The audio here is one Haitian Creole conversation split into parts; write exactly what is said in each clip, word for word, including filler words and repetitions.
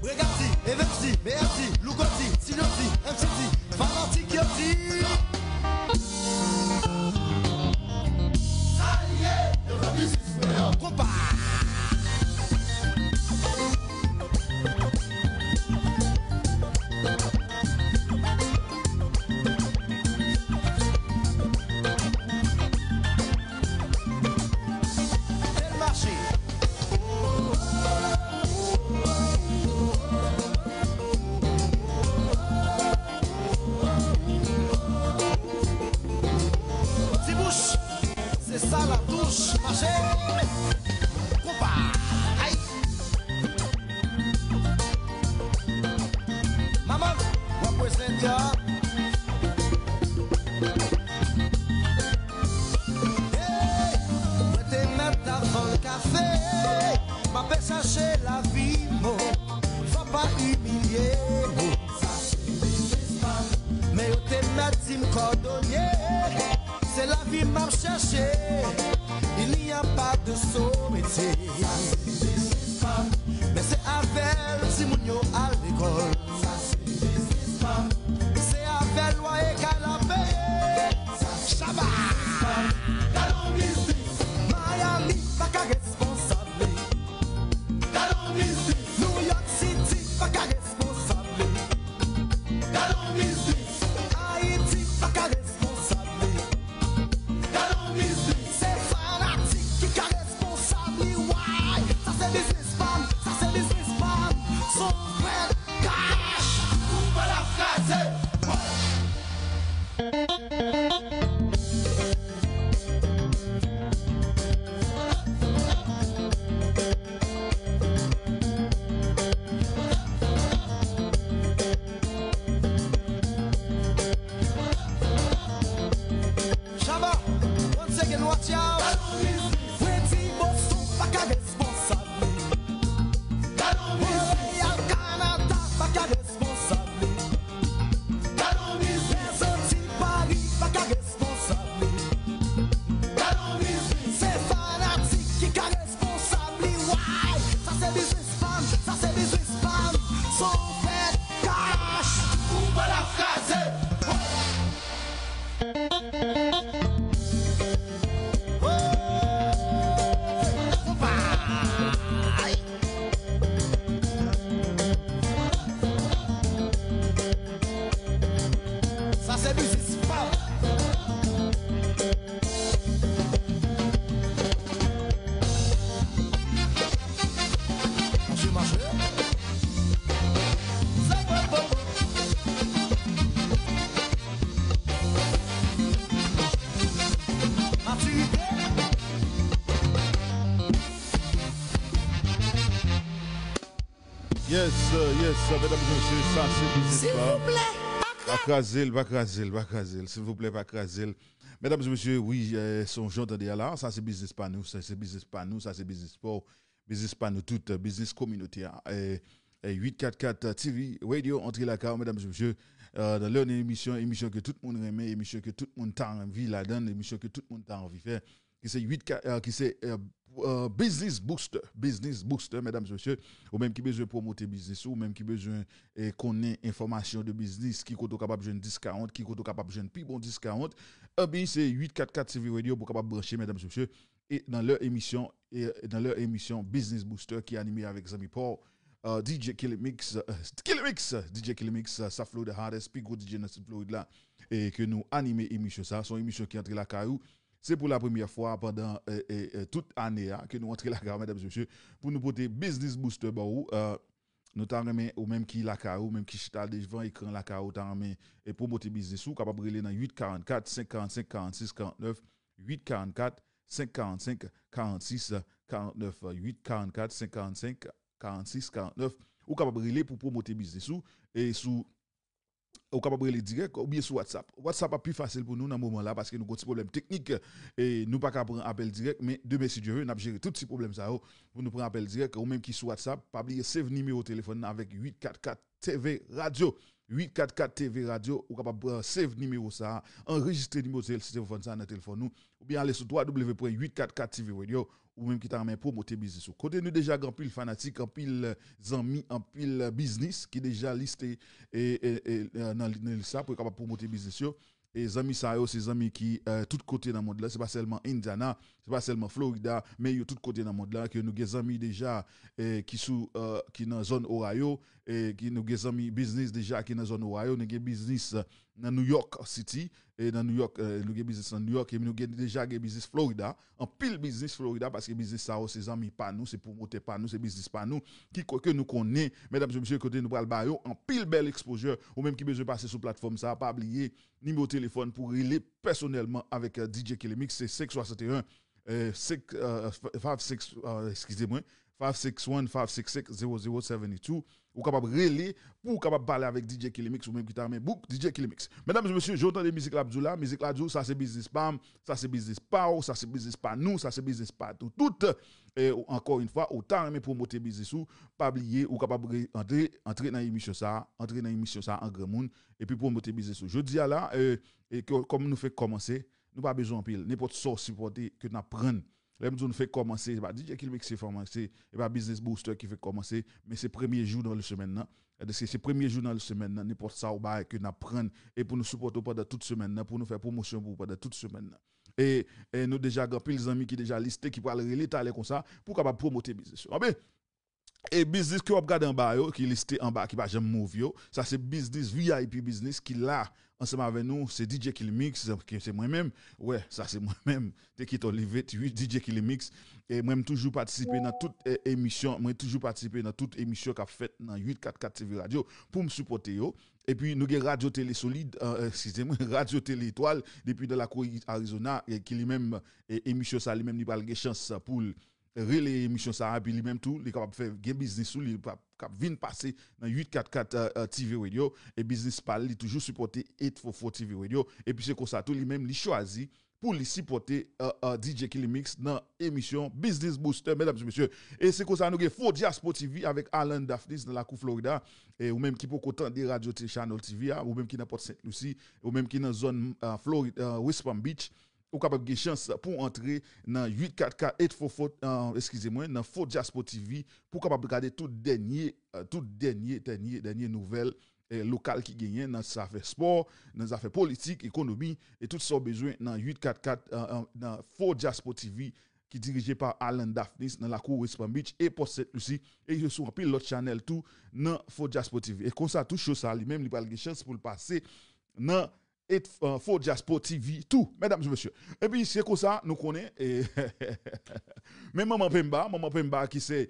Bregati, Evens di, Meyè di, Louko di, Sinyo di, M C di, fanatik yo di. Konpa. Bèl mache. Ti bouch, se sa la touch, mache. Konpa, ay. Manman, w ap prezante a. Hey, mwen te mèt ap vann kafe, m ape chache lavi mo, fò pa imilye mo. Men yo te mèt di m kòdonye, se lavi m ap chache, il n'y a pas de sot métier. Men se avè l timoun yo al lekòl. Se avè l lwaye kay la peye. Shabba! Miami pa ka responsab li. New York City pa ka responsab li. Ayiti pa ka responsab li. Se fanatik ki ka responsab li, why? Sa se biznis pa m, sa se biznis pa m. Son frè Cash. Ou pa la kraze. Shabba, once again, watch out. Wendy Boston pa ka responsab li. Montréal Canada pa ka responsab li. Lèzanti Paris pa ka responsab li. Se fanatik ki ka responsab li, why? Sa se biznis pa m, sa se biznis pa m. Son fè Cash. Ou pa la kraze. Sa se biznis pa m. Mache, mache. Matirite. Yes, euh, yes, medam e mesye, sa se biznis pa. Silvouplè, pa kraze l, pa kraze l, pa kraze l. Silvouplè, pa kraze l. Medam e mesye, wi, euh, se yon jan w tande a la, sa se biznis pa nou, sa se biznis pa nou, sa se biznis pa w, biznis pa nou tout, biznis kominote a. Euh, euh, uit kat kat T V Radio, antre lakay ou, medam e mesye. Euh, nan lè nou emisyon, emisyon ke tout moun renmen, emisyon ke tout moun ta anvi ladan l, emisyon ke tout moun ta anvi fè. Ki se uit ka, euh, ki se, euh, euh, Business Booster. Business Booster, medam e mesye. Ou menm ki bezwen pwomote biznis ou, ou menm ki bezwen, eh, konnen enfòmasyon de biznis, ki kote w kapab jwenn discount, ki kote w kapab jwenn pi bon discount, anben, se uit kat kat T V Radio pou w kapab branche, medam e mesye. E nan lè emisyon, e nan lè emisyon Business Booster ki anime avèk zanmi pa w, euh, D J Killy Mix, euh, Killy Mix, D J Killy Mix, euh, sa Florida Hottest, pi gwo D J nan Sid Florid la, e ke nou anime emisyon sa. Se yon emisyon ki antre lakay ou. Se pou la premyè fwa pandan, eh, eh, eh, tout ane a ke nou antre lakay ou, medam e mesye, pou nou pote Business Booster ba ou. Euh, nou ta renmen ou menm ki lakay ou, ou menm ki chita devan ekran lakay ou, ta renmen, eh, pwomote biznis ou, kapab rele nan uit karannkat, senk karannsenk, karannsis, karannèf, uit karannkat, senk karannsenk, karannsis, karannèf, uit karannkat, senk karannsenk, karannsis, karannèf. Ou kapab rele pou pwomote biznis ou, e sou ou kapab rele dirèk oubyen sou WhatsApp. WhatsApp ap pi fasil pou nou nan moman la paske nou gon ti pwoblèm teknik. E nou pa ka pran apèl dirèk, men demen, si Dye ve, n ap jere tout ti pwoblèm sa yo pou nou pran apèl dirèk. Ou menm ki sou WhatsApp, pa bliye save nimewo telefòn nan avèk uit kat kat T V Radio. Uit kat kat T V Radio, ou kapab pran save nimewo sa a, anrejistre nimewo telefòn sa a nan telefòn ou, oubyen ale sou w w w pwen uit kat kat T V Radio, ou menm ki ta renmen pwomote biznis ou. Kote nou deja gen anpil fanatik, anpil zanmi, anpil biznis ki deja liste e, e, e, nan, nan lis sa pou yo kapab pwomote biznis yo. E zanmi sa yo, se zanmi ki eh, tout kote nan mond lan. Se pa sèlman Indiana, se pa sèlman Florida, men yo tout kote nan mond lan. Ke nou gen zanmi deja eh, ki sou, eh, ki nan zòn Ohio, e ki nou gen zanmi biznis deja ki nan zòn Ohio. Nou gen biznis eh, nan New York City, e nan New York, eh, nou gen biznis nan New York, e nou gen deja gen biznis Florida. Anpil biznis Florida, paske biznis sa yo se zanmi pa nou, se pwomotè pa nou, se biznis pa nou, ki ke nou konnen, medam e mesye, kote nou pral ba yo anpil bèl exposure. Ou menm ki bezwen pase sou platfòm sa a, pa bliye nimewo telefòn pou rele pèsonèlman avèk eh, D J Kilimix, se senk swasanteyen, eh, senk, eh, five six, eh, eskize mwen, five six one, five six six, zero zero seven two. Ou kapab rele pou ou kapab pale avèk D J Kilimix, ou menm ki ta renmen book D J Kilimix. Medam e mesye, jan w tande mizik la ap di w la, mizik la di w, sa se biznis pa m, sa se biznis pa w, sa se biznis pa nou, sa se biznis pa nou tout. E ankò yon fwa, ou ta renmen pwomote biznis ou, pa bliye, ou kapab re- antre, antre nan emisyon sa a, antre nan emisyon sa a an granmoun, epi pwomote biznis ou. Jodi a la, eh, e ke- kòm nou fenk kòmanse, nou pa bezwen anpil. Nenpòt sa w sipòte ke n ap pran. Lè m di w nou fenk kòmanse, se pa D J Kilimix ki fenk kòmanse, se pa Business Booster ki fenk kòmanse, men se premye jou nan semèn nan. Sètadi se premye jou nan semèn nan, nenpòt sa w bay ke n ap pran, e pou nou sipòte w pandan tout semèn nan, pou nou fè pwomosyon pou w pandan tout semèn nan. E, e nou deja gen anpil zanmi ki deja liste, ki pral rele talè konsa, pou kapab pwomote biznis yo. Anben, e biznis ke w ap gade anba yo, ki liste anba, ki pa janm move yo, sa se biznis V I P biznis ki la ansanm avè nou, se D J Kilimix, ki se mwen menm. Wè, sa se mwen menm, Tekito Livet, wi, D J Kilimix. E mwen, m toujou patisipe nan tout eh, emisyon, mwen toujou patisipe nan tout emisyon k ap fèt nan uit kat kat T V Radio pou m sipòte yo. Epi nou gen Radyo Tele Solid, eh, eskize mwen, Radyo Tele Etwal, depi nan lakou Arizona, eh, ki li menm, eh, emisyon sa li menm li pral gen chans pou l rele emisyon sa a, epi li menm tou, li kapab fè gen biznis sou li, li p ap, k ap vin pase nan uit kat kat eh, eh, T V Radio, e biznis pa l, li toujou sipòte eight four four T V Radio, epi se konsa tou, li menm, li chwazi pou li sipòte eh, eh, D J Kilimix nan emisyon Business Booster, medam e mesye. E se konsa nou gen Fo Diaspo T V avèk Alan Daphnis nan lakou Florida. E ou menm ki poko tande Radyo T Channel T V a, ou menm ki nan Port Saint Lucie, ou menm ki nan zòn eh, Florida, eh, West Palm Beach, ou kapab gen chans pou antre nan uit kat kat, eight four four, eh, eskize mwen, nan Fo Diaspo T V, pou kapab gade tout dènye, eh, tout dènye, dènye, dènye nouvèl eh, lokal ki genyen nan zafè spò, nan zafè politik, ekonomi, e tout sa w bezwen nan uit kat kat, eh, eh, nan Fo Diaspo T V, ki dirije pa Alan Daphnis nan lakou West Palm Beach e Port Saint Lucie, e yo sou anpil lòt chanèl tou nan Fo Diaspo T V. E konsa tou, show sa li menm, li pral gen chans pou l pase nan et, eh, Fo Diaspo T V tou, medam e mesye. Epi se konsa nou konnen, e, men Manman Pemba, Manman Pemba ki se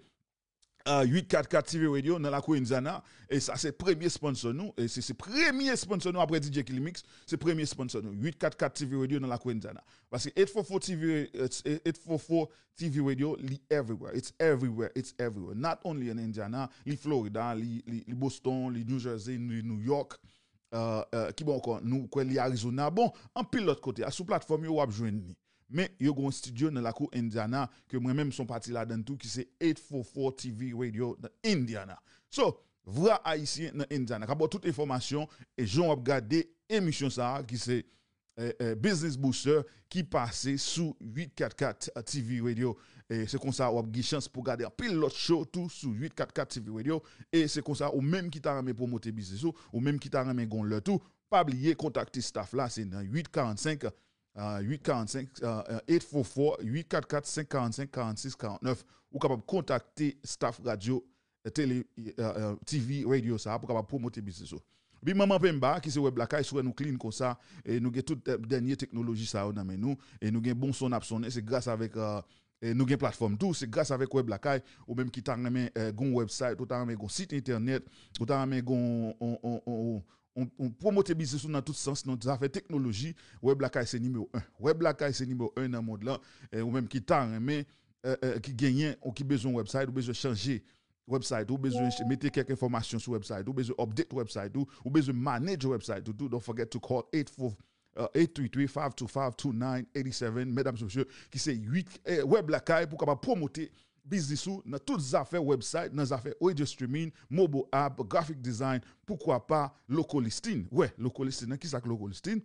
eh, uit kat kat T V Radio nan lakou Indiana. E sa se premye sponsor nou. E se, se premye sponsor nou apre D J Kilimix. Se premye sponsor nou. Uit kat kat T V Radio nan lakou Indiana. Paske eight four four T V, eh, eight four four T V Radio, li everywhere. It's everywhere. It's everywhere. Not only in Indiana, li Florida, li, li, li Boston, li New Jersey, li New York. Eh, eh, ki bon ankò, nou kwè li Arizona. Bon, anpil lòt kote. A sou platfòm yo, w ap jwenn li. Men yo gen yon estidyo nan lakou Indiana, ke mwen menm se yon pati ladan l tou, ki se eight four four T V Radio nan Indiana. So, Vwa Ayisyen nan Indiana. K ap ba w tout enfòmasyon e jan w ap gade emisyon sa a, ki se eh, eh, Business Booster, ki pase sou uit kat kat T V Radio. E se konsa w ap gen chans pou gade anpil lòt show tou sou uit kat kat T V Radio. E se konsa ou menm ki ta renmen pwomote biznis ou, ou menm ki ta renmen gon lè tou, pa bliye kontakte staff la, se nan uit karannsenk, eh, uit karannsenk, eh, eh, eight four four, uit kat kat, senk karannsenk, karannsis, karannèf. Ou kapab kontakte staff radyo, eh, tele, eh, eh, T V, radio sa a pou kapab pwomote biznis ou. Epi Manman Pemba, ki se Web Lakay, si w wè nou clean konsa, e nou gen tout eh, dènye teknoloji sa yo nan men nou, e nou gen bon son n ap sonnen, se gras avèk eh, e nou gen platfòm tou, se gras avèk Web Lakay, ou menm ki ta renmen eh, gon website, ou ta renmen gon sit entènèt, ou ta renmen gon, on, on, on, on, on pwomote biznis ou nan tout sans, nan zafè teknoloji, Web Lakay se nimewo en. Web Lakay se nimewo en nan mond lan, e ou menm ki ta renmen, eh, eh, ki genyen, ou ki bezwen website, ou bezwen chanje website, ou bezwen ch- mete kèk enfòmasyon sou website, ou bezwen update website, ou, ou bezwen manage website, ou tou, don't forget to call eight four, uh, eight three three, five two five, two nine eight seven, medam e mesye, ki se uit, eh, Web Lakay pou kapab pwomote biznis ou nan tout zafè website, nan zafè radio streaming, mobile app, graphic design, poukwa pa local listing. Wè, local listing, nan kisa k local listing?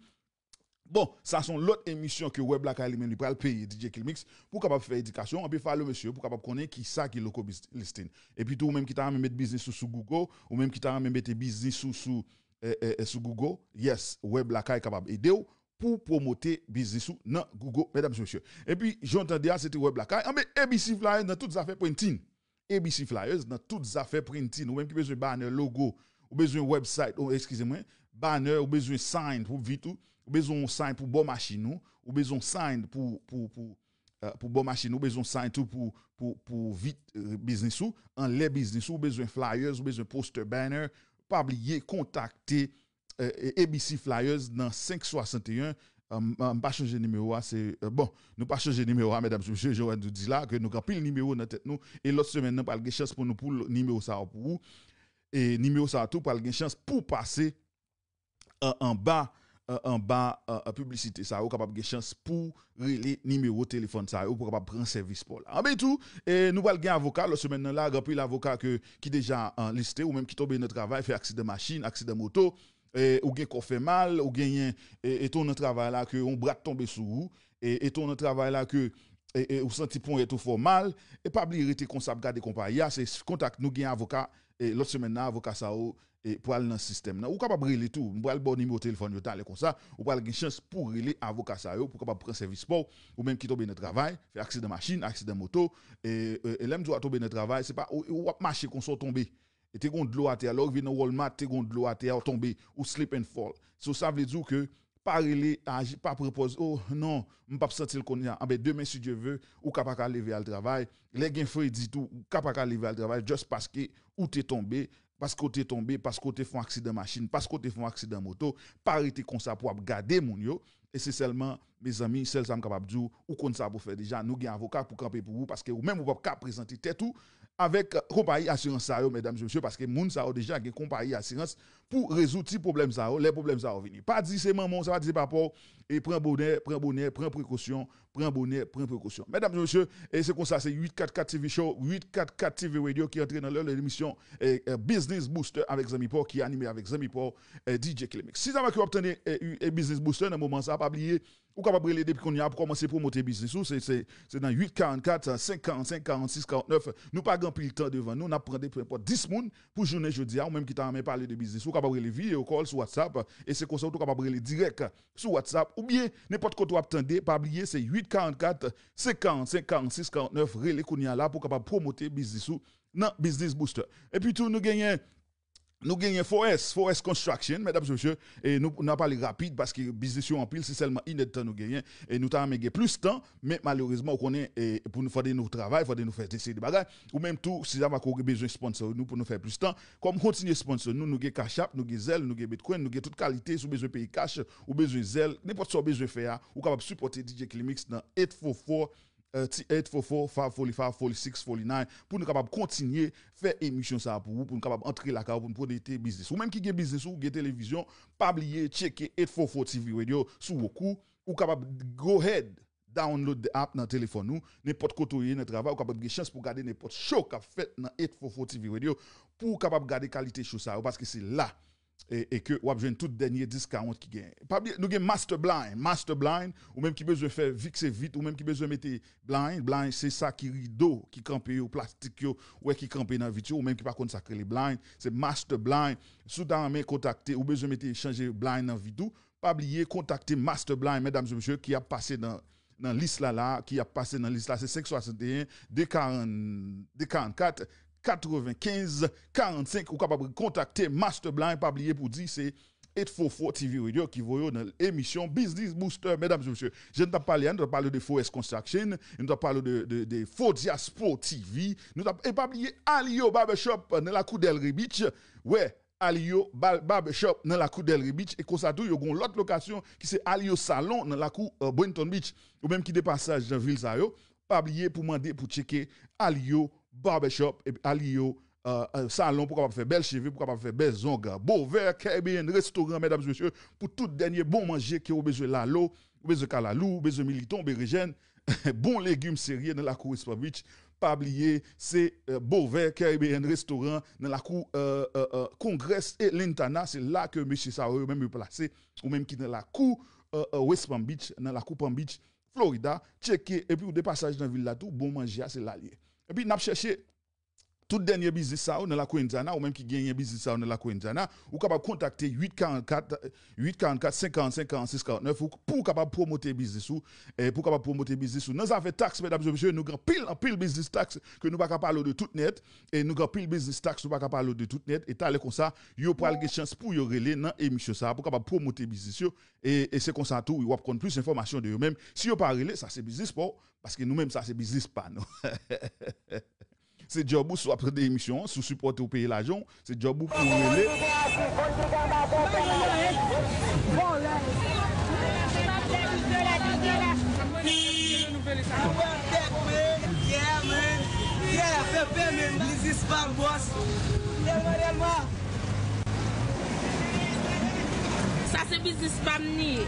Bon, sa se yon lòt emisyon ke Web Lakay li menm li pral peye D J Kilmix pou kapab fè edikasyon, anpil fwa le mesye pou kapab konnen kisa ki local bis- listing. Epi tou, ou menm ki ta renmen met biznis ou sou Google, ou menm ki ta renmen mete biznis ou sou, eh, eh, eh, sou Google, yes, Web Lakay kapab ede w pou pwomote biznis ou nan Google, medam e mesye. Epi, jan w tande a, se te Web Lakay. Anben, A B C Flyers nan tout zafè printing. A B C Flyers nan tout zafè printing. Ou menm ki bezwen banner, logo, ou bezwen website, ou, eskize mwen, banner, ou bezwen sign pou vit ou, ou bezwen yon sign pou bò machin ou, ou bezwen yon sign pou, pou, pou, eh, pou bò machin ou, ou bezwen yon sign tou pou, pou, pou vit, eh, biznis ou, anlè biznis ou, ou bezwen flyers, ou bezwen poster, banner, pa bliye kontakte, eh, eh, A B C Flyers nan senk swasanteyen, eh, m, m pa chanje nimewo a, se, eh, bon, nou pa chanje nimewo a, medam e mesye, jan nou di la, ke nou gen anpil nimewo nan tèt nou, e lòt semèn nan pral gen chans pou nou poul nimewo sa a pou ou, e nimewo sa a tou pral gen chans pou pase, eh, anba, eh, anba, eh, piblisite sa a, ou kapab gen chans pou rele nimewo telefòn sa yo, pou kapab pran sèvis pa w la. Anben tou, eh, nou pral gen avoka, lòt semèn nan la, gen anpil avoka ke, ki deja, eh, liste, ou menm ki tonbe nan travay, fè aksidan machin, aksidan moto, eh, ou gen kò fè mal, ou genyen, eh, etan w nan travay la ke yon bra t tonbe sou ou, eh, etan w nan travay la ke, eh, eh, ou santi ponyèt ou fè w mal, e pa bliye rete konsa ap gade konpayi a, se kontak nou gen avoka, eh, lòt semèn nan, avoka sa yo, eh, pral nan sistèm nan. Ou kapab rele tou, m pral ba w nimewo telefòn yo talè konsa, ou pral gen chans pou rele avoka sa yo, pou kapab pran sèvis pa w, ou menm ki tonbe nan travay, fè aksidan machin, aksidan moto, eh, eh, e lè m di w a tonbe nan travay, se pa, ou, ou ap mache konsa w tonbe. E te gon dlo atè a. Lè w rive nan Walmart, te gon dlo atè a, w tonbe, ou slip and fall. So, sa vle di w ke pa rele, aji, pa pran pòz, oh, non, m p ap santi l kounye a. Anben, demen, si Dye ve, ou ka pa ka leve al travay. Lè gen fredi tou, ou ka pa ka leve al travay, just paske ou te tonbe, paske w te tonbe, paske w te fè yon aksidan machin, paske w te fè yon aksidan moto. Pa rete konsa pou w ap gade moun yo. E se sèlman, mezanmi, sèl sa m kapab di w, ou konn sa pou fè deja, nou gen avoka pou kanpe pou ou, paske ou menm ou p ap ka prezante tèt ou avèk konpayi asirans sa yo, medam e mesye, paske moun sa yo deja gen konpayi asirans pou rezoud ti pwoblèm sa yo, lè pwoblèm sa yo vini. Pa di se manman w, sa pa di se papa w, e pran bonè, pran bonè, pran prekosyon, pran bonè, pran prekosyon. Medam e mesye, e se konsa, se uit kat kat T V Show, uit kat kat T V Radio ki antre nan lè lemisyon, eh, eh, Business Booster avèk zanmi pa w, ki anime avèk zanmi pa w, eh, D J Clemix. Si sa va ke w ap tande, eh, eh, Business Booster nan moman sa, pa bliye, ou kapab rele depi kounye a pou kòmanse pwomote biznis ou. Se, se, se nan uit karannkat, senk karannsenk, karannsis, karannèf. Nou pa gen anpil tan devan nou. N ap pran depi nenpòt dis moun pou jounen jodi a. Ou menm ki ta renmen pale de biznis ou, kapab rele video call sou WhatsApp. E se konsa ou tou kapab rele dirèk sou WhatsApp. Oubyen, nenpòt kote w ap tande, pa bliye, se uit karannkat, senk karannsenk, karannsis, karannèf. Rele kounye a la pou kapab pwomote biznis ou nan Business Booster. Epi tou, nou genyen Nou genyen Four S, Four S Construction, medam e mesye, e nou, nou ap pale rapid paske biznis yo anpil, se sèlman inèdtan nou genyen, e nou ta renmen gen plis tan, men malerezman, ou konnen, e pou nou, fòde nou travay, fòde nou fè de seri de bagay, ou menm tou, si sa va ke w bezwen sponsor nou pou nou fè plis tan, kòm kontinye sponsor nou, nou gen Cash App, nou gen Zelle, nou gen Bitcoin, nou gen tout kalite, si w bezwen peye cash, ou bezwen Zelle, nenpòt sa w bezwen fè a, ou kapab sipòte D J Clemix nan eight four four, eh, ti eight four four, five four five, forty six, forty nine, pou nou kapab kontinye fè emisyon sa a pou ou, pou nou kapab antre lakay ou, pou nou pwomote biznis. Ou menm ki gen biznis ou, gen televizyon, pa bliye tcheke eight four four T V Radio sou Roku. Ou kapab go ahead, download the app nan telefòn ou. Nenpòt kote w ye nan travay, ou kapab gen chans pou gade nenpòt show k ap fèt nan eight four four T V Radio, pou w kapab gade kalite show sa yo, paske se la e, e ke w ap jwenn tout dènye discount ki genyen. Pa bliye, nou gen Master Blind. Master Blind, ou menm ki bezwen fè vit se vit, ou menm ki bezwen mete blind, blind se sa ki rido ki kanpe yo, plastik yo, ou wè ki kanpe nan vit yo, ou menm ki pa konn sa k rele blind, se Master Blind. Si w ta renmen kontakte, ou bezwen mete chanje blind nan vit ou, pa bliye kontakte Master Blind, medam e mesye, ki ap pase nan nan lis la la, ki ap pase nan lis la, se senk swasanteyen, de karannde, karannkat, katrevenkenz, karannsenk. Ou kapab kontakte Master Blind, pa bliye pou di se eight four four T V Radio ki voye w nan emisyon Business Booster, medam e mesye. Jan n t ap pale a, nou t ap pale de Four S Construction, nou t ap pale de, de, de Fodias Pro T V, nou t ap, e pa bliye Alio Barbershop nan lakou Delray Beach. Wè, Alio Ba-, Barbershop nan lakou Delray Beach, e konsa tou, yo gen yon lòt lokasyon ki se Alio Salon nan lakou, eh, Boynton Beach. Ou menm ki de pasaj nan vil sa yo, pa bliye pou mande pou tcheke Alio Barbershop, epi Alio, eh, eh, Salon pou kapab fè bèl cheve, pou kapab fè bèl zong. Beauvais Caribbean Restaurant, medam e mesye, pou tout dènye bon manje ke ou bezwen lalo, ou bezwen kalalou, ou bezwen militon, berejèn, bon legim serye nan lakou West Palm Beach. pa bliye, se eh, Bovè Caribbean Restaurant nan lakou eh, eh, eh, Congress e Lintana. Se la ke mesye sa yo menm yo plase, ou menm ki nan lakou eh, eh, West Palm Beach, nan lakou Palm Beach, Florida. Tcheke, epi ou de pasaj nan vil la tou, bon manje a, se la l ye. Epi n ap chèche tout dènye biznis sa yo nan lakou Indiana, ou menm ki genyen biznis sa yo nan lakou Indiana, ou kapab kontakte uit karannkat, uit karannkat, senk karannsenk, karannsis, karannèf, ou, pou w kapab pwomote biznis ou, eh, pou w kapab pwomote biznis ou. Nan zafè taks, medam e mesye, nou gen anpil, anpil biznis taks ke nou pa ka pale w de tout nèt, e nou gen anpil biznis taks nou pa ka pale w de tout nèt, e talè konsa, yo pral gen chans pou yo rele nan emisyon sa a, pou kapab pwomote biznis yo, e, e se konsa tou, w ap konn plis enfòmasyon de yo menm. Si yo pa rele, sa se biznis pa w, paske nou menm, sa se biznis pa nou. Se djòb ou, si w ap tande emisyon an, si w sipòte w peye lajan w, se djòb ou pou w rele. Sa se biznis pa m li ye.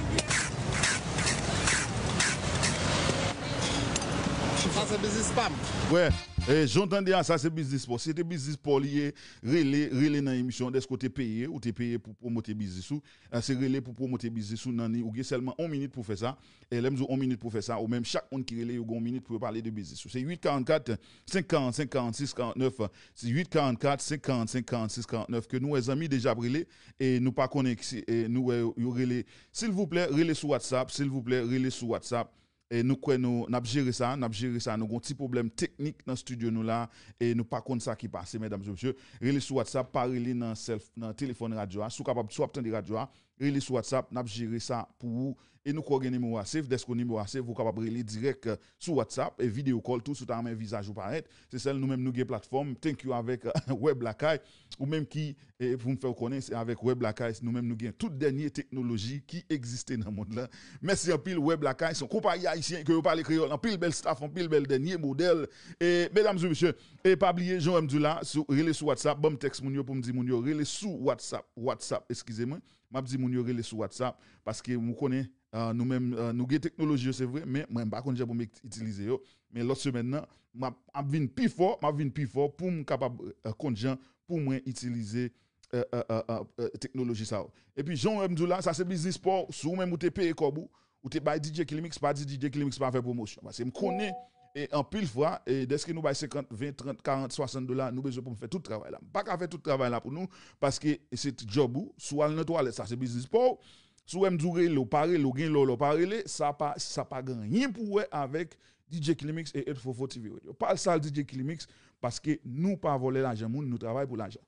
Sa se biznis pa m. Wè, e, jan w tande a, sa se biznis pa w. Si se te biznis pa w li ye, rele, rele nan emisyon an, dèske w te peye, ou te peye pou pwomote biznis ou. E, se rele pou pwomote biznis ou nan ni, ou gen sèlman yon minit pou fè sa. E lè m di w yon minit pou fè sa, ou menm chak moun ki rele, yo gen yon minit pou yo pale de biznis ou. Se uit karannkat, senk karannsenk, karannsis, karannèf. Se uit karannkat, senk karannsenk, karannsis, karannèf ke nou wè zanmi deja ap rele, e nou pa konnen si, e nou wè yo, yo rele. Silvouplè, rele sou WhatsApp, silvouplè, rele sou WhatsApp. E nou kwè nou, n ap jere sa, n ap jere sa. Nou gon ti pwoblèm teknik nan estidyo nou la, e nou pa konn sa ki pase, medam e mesye. Rele sou WhatsApp, pa rele nan sèl, nan telefòn radyo a. Si w kapab, si w ap tande radyo a, rele sou WhatsApp, n ap jere sa pou ou. E nou kwè w gen nimewo a save, dèske nimewo a save, ou kapab rele dirèk, eh, sou WhatsApp, e video call tou, si w ta renmen vizaj ou parèt. Se sèl nou menm nou gen platfòm, thank you avèk, eh, Web Lakay. Ou menm ki, eh, pou m fè w konnen, se avèk Web Lakay, nou menm nou gen tout dènye teknoloji ki egziste nan mond lan. Mèsi anpil, Web Lakay, se yon konpayi ayisyen ke yo pale kreyòl, anpil bèl staff, anpil bèl dènye modèl. E, medam e mesye, e pa bliye, jan w wè m di w la, sou, rele sou WhatsApp, ban m tèks moun yo pou m di moun yo, rele sou WhatsApp, WhatsApp, eskize mwen, m ap di moun yo rele sou WhatsApp, paske m konnen, eh, nou menm, eh, nou gen teknoloji yo, se vre, men mwen, m pa konn jan pou m ek-, itilize yo. Men lòt semèn nan, m ap, ap vin pi fò, m ap vin pi fò pou m kapab, eh, konn jan pou mwen itilize, eh, eh, eh, eh, eh, teknoloji sa yo. Epi, jan w wè m di w la, sa se biznis pa w. Si w menm ou te peye kòb ou, ou te bay D J Kilimix, pa di D J Kilimix pa fè pwomosyon. Paske m konnen, e anpil fwa, e dèske nou bay senkant, ven, trant, karant, swasant dola, nou bezwen pou m fè tout travay la. M pa ka fè tout travay la pou nou, paske se djòb ou. Si w al nan twalèt, sa se biznis pa w. Si w wè m di w rele, w pa rele, w gen lè w pa rele, sa pa, sa pa gen anyen pou wè avèk D J Kilimix e eight four four T V Radio. Pa al sal D J Kilimix, paske nou pa vòlè lajan moun, nou travay pou lajan.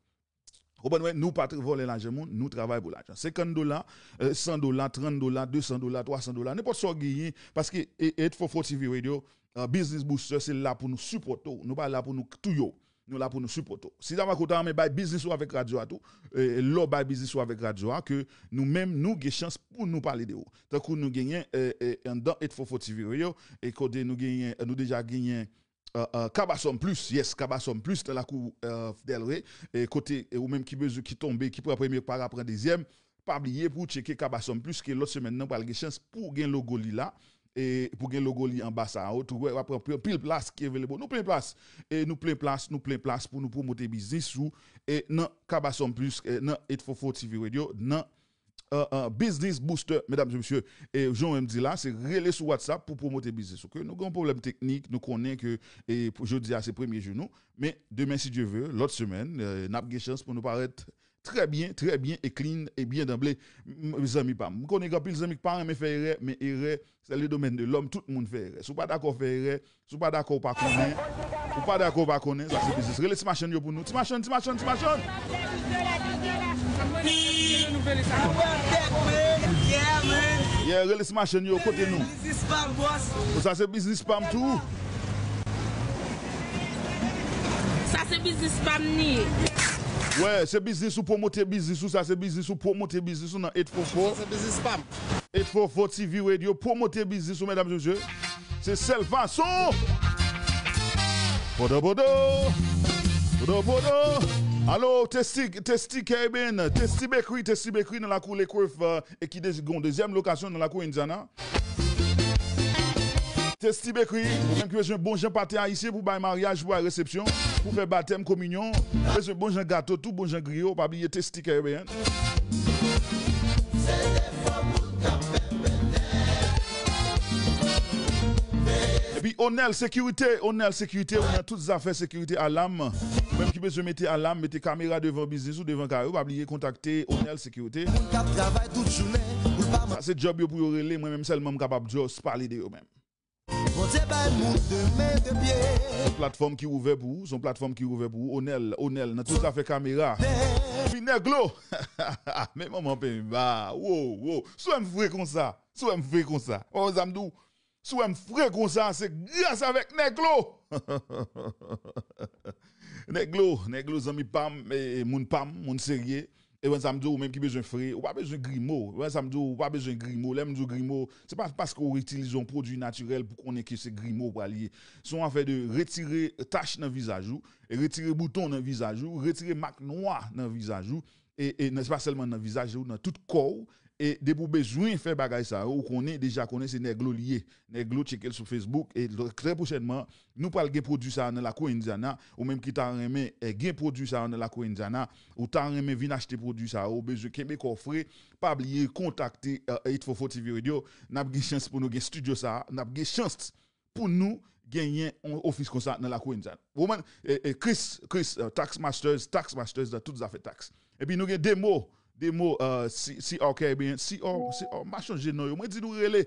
Konprann mwen, nou pa t-, vòlè lajan moun, nou travay pou lajan. Senkant dola, eh, san dola, trant dola, desan dola, twasan dola, nenpòt sa w genyen, paske, e, eight four four T V Radio, eh, Business Booster, se la pou nou sipòte w. Nou pa la pou nou touye w. Nou la pou nou sipòte w. Si ta va kontan, men bay biznis ou avèk radyo a tou, eh, lè w bay biznis ou avèk radyo a, ke nou menm, nou gen chans pou nou pale de ou. Tankou nou genyen, eh, eh, anndan eight four four T V Radio, e kote nou genyen, nou deja genyen eh, eh, Kabasòm Plis, yes, Kabasòm Plis nan lakou, eh, Delray, e kote, e ou menm ki bezwen, ki tonbe, ki pran premye, pa ka pran dezyèm, pa bliye pou w tcheke Kabasòm Plis, ke lòt semèn nan pral gen chans pou w gen logo li la, e pou w gen logo li anba sa a, ou tou wè, w ap pran pil, pil plas ki available. Nou plen plas, e nou plen plas, nou plen plas pou nou pwomote biznis ou, e nan Kabasòm Plis, e nan eight four four T V Radio, nan eh, eh, Business Booster, medam e mesye. E jan w wè m di la, se rele sou WhatsApp pou pwomote biznis ou. Ke nou gen yon pwoblèm teknik, nou konnen ke, e, pou jodi a, se premye jou nou. Men, demen, si Dye ve, lòt semèn, eh, n ap gen chans pou nou parèt trè byen, trè byen e clean e byen danble. M, zanmi pa m. M konnen gen anpil zanmi ki pa renmen fè erè, men erè, c'est le domaine de l'homme, tout moun fè erè. Si w pa dakò fè erè, si w pa dakò, w pa konnen. Ou pa dakò, w pa konnen. Sa se biznis. Rele ti machann yo pou nou. Ti machann, ti machann, ti machann. Yeah, rele ti machann yo, kote nou? Sa se biznis pa m tou. Sa se biznis pa m li ye. Wè, se biznis ou pwomote biznis ou, sa se biznis ou pwomote biznis ou nan eight four four. Sa se biznis pa m. eight four four T V Radio, pwomote biznis ou, medam e mesye. Se sèl fason. Podo, podo. Podo, podo. Alo, Testy, Testy Caribbean, Testy Bakery, Testy Bakery nan lakou Lake Worth, eh, e ki de-, gon dezyèm lokasyon nan lakou Indiana. Testy Bakery, ou menm ki bezwen bon jan pate ayisyen pou bay maryaj, pou bay resepsyon, pou fè batèm, kominyon, bezwen bon jan gato, tou bon jan griyo, pa bliye Testy Caribbean. Epi Onel Sekirite, Onel Sekirite, ou nan tout zafè sekirite alam. Ou menm ki bezwen mete alam, mete kamera devan biznis ou, devan kay ou, pa bliye kontakte Onel Sekirite. Moun k ap travay tout jounen, pou l pa man- Sa se djòb yo pou yo rele, mwen menm sèlman m kapab just pale de yo menm. Bondye bay moun de men de pye. Se yon platfòm ki ouvè pou ou, se yon platfòm ki ouvè pou ou. Onel, Onel, nan tout zafè kamera. Epi Nèglo! Men manman penba, wo, wo. Si w wè m fre konsa, si w wè m fre konsa. Ou konn sa m di w? Si w wè m fre konsa, se gras avèk Nèglo! Nèglo, Nèglo zanmi pa m, e, e, moun pa m, moun serye. E wè sa m di w, ou menm ki bezwen fre, ou pa bezwen grimo. Wè sa m di w, ou pa bezwen grimo. Lè m di w grimo, se pa paske w itilize yon pwodui natirèl pou konnen ke se grimo w pral ye. Se yon afè de retire tach nan vizaj ou, e retire bouton nan vizaj ou, retire mak nwa nan vizaj ou, e, e nan, se pa sèlman nan vizaj ou, nan tout kò w. E depi w bezwen fè bagay sa yo, ou konnen, deja konnen se Nèglo li ye. Nèglo, tcheke l sou Facebook. E l-, trè pwochènman, nou pral gen pwodui sa a nan lakou Indiana. Ou menm ki ta renmen, eh, gen pwodui sa a nan lakou Indiana, ou ta renmen vin achte pwodui sa a, ou bezwen kenbe kò w fre, pa bliye kontakte, eh, eight four four T V Radio. N ap gen chans pou nou gen estidyo sa a. N ap gen chans pou nou genyen yon ofis konsa nan lakou Indiana. Ou konprann? E, e, Chris, Chris, eh, Tax Masters, Tax Masters nan tout zafè tax. Epi nou gen Demo, Demo, eh, si, si, ok, ebyen, si, oh, si, oh, m pa chonje non yo. Mwen di nou rele.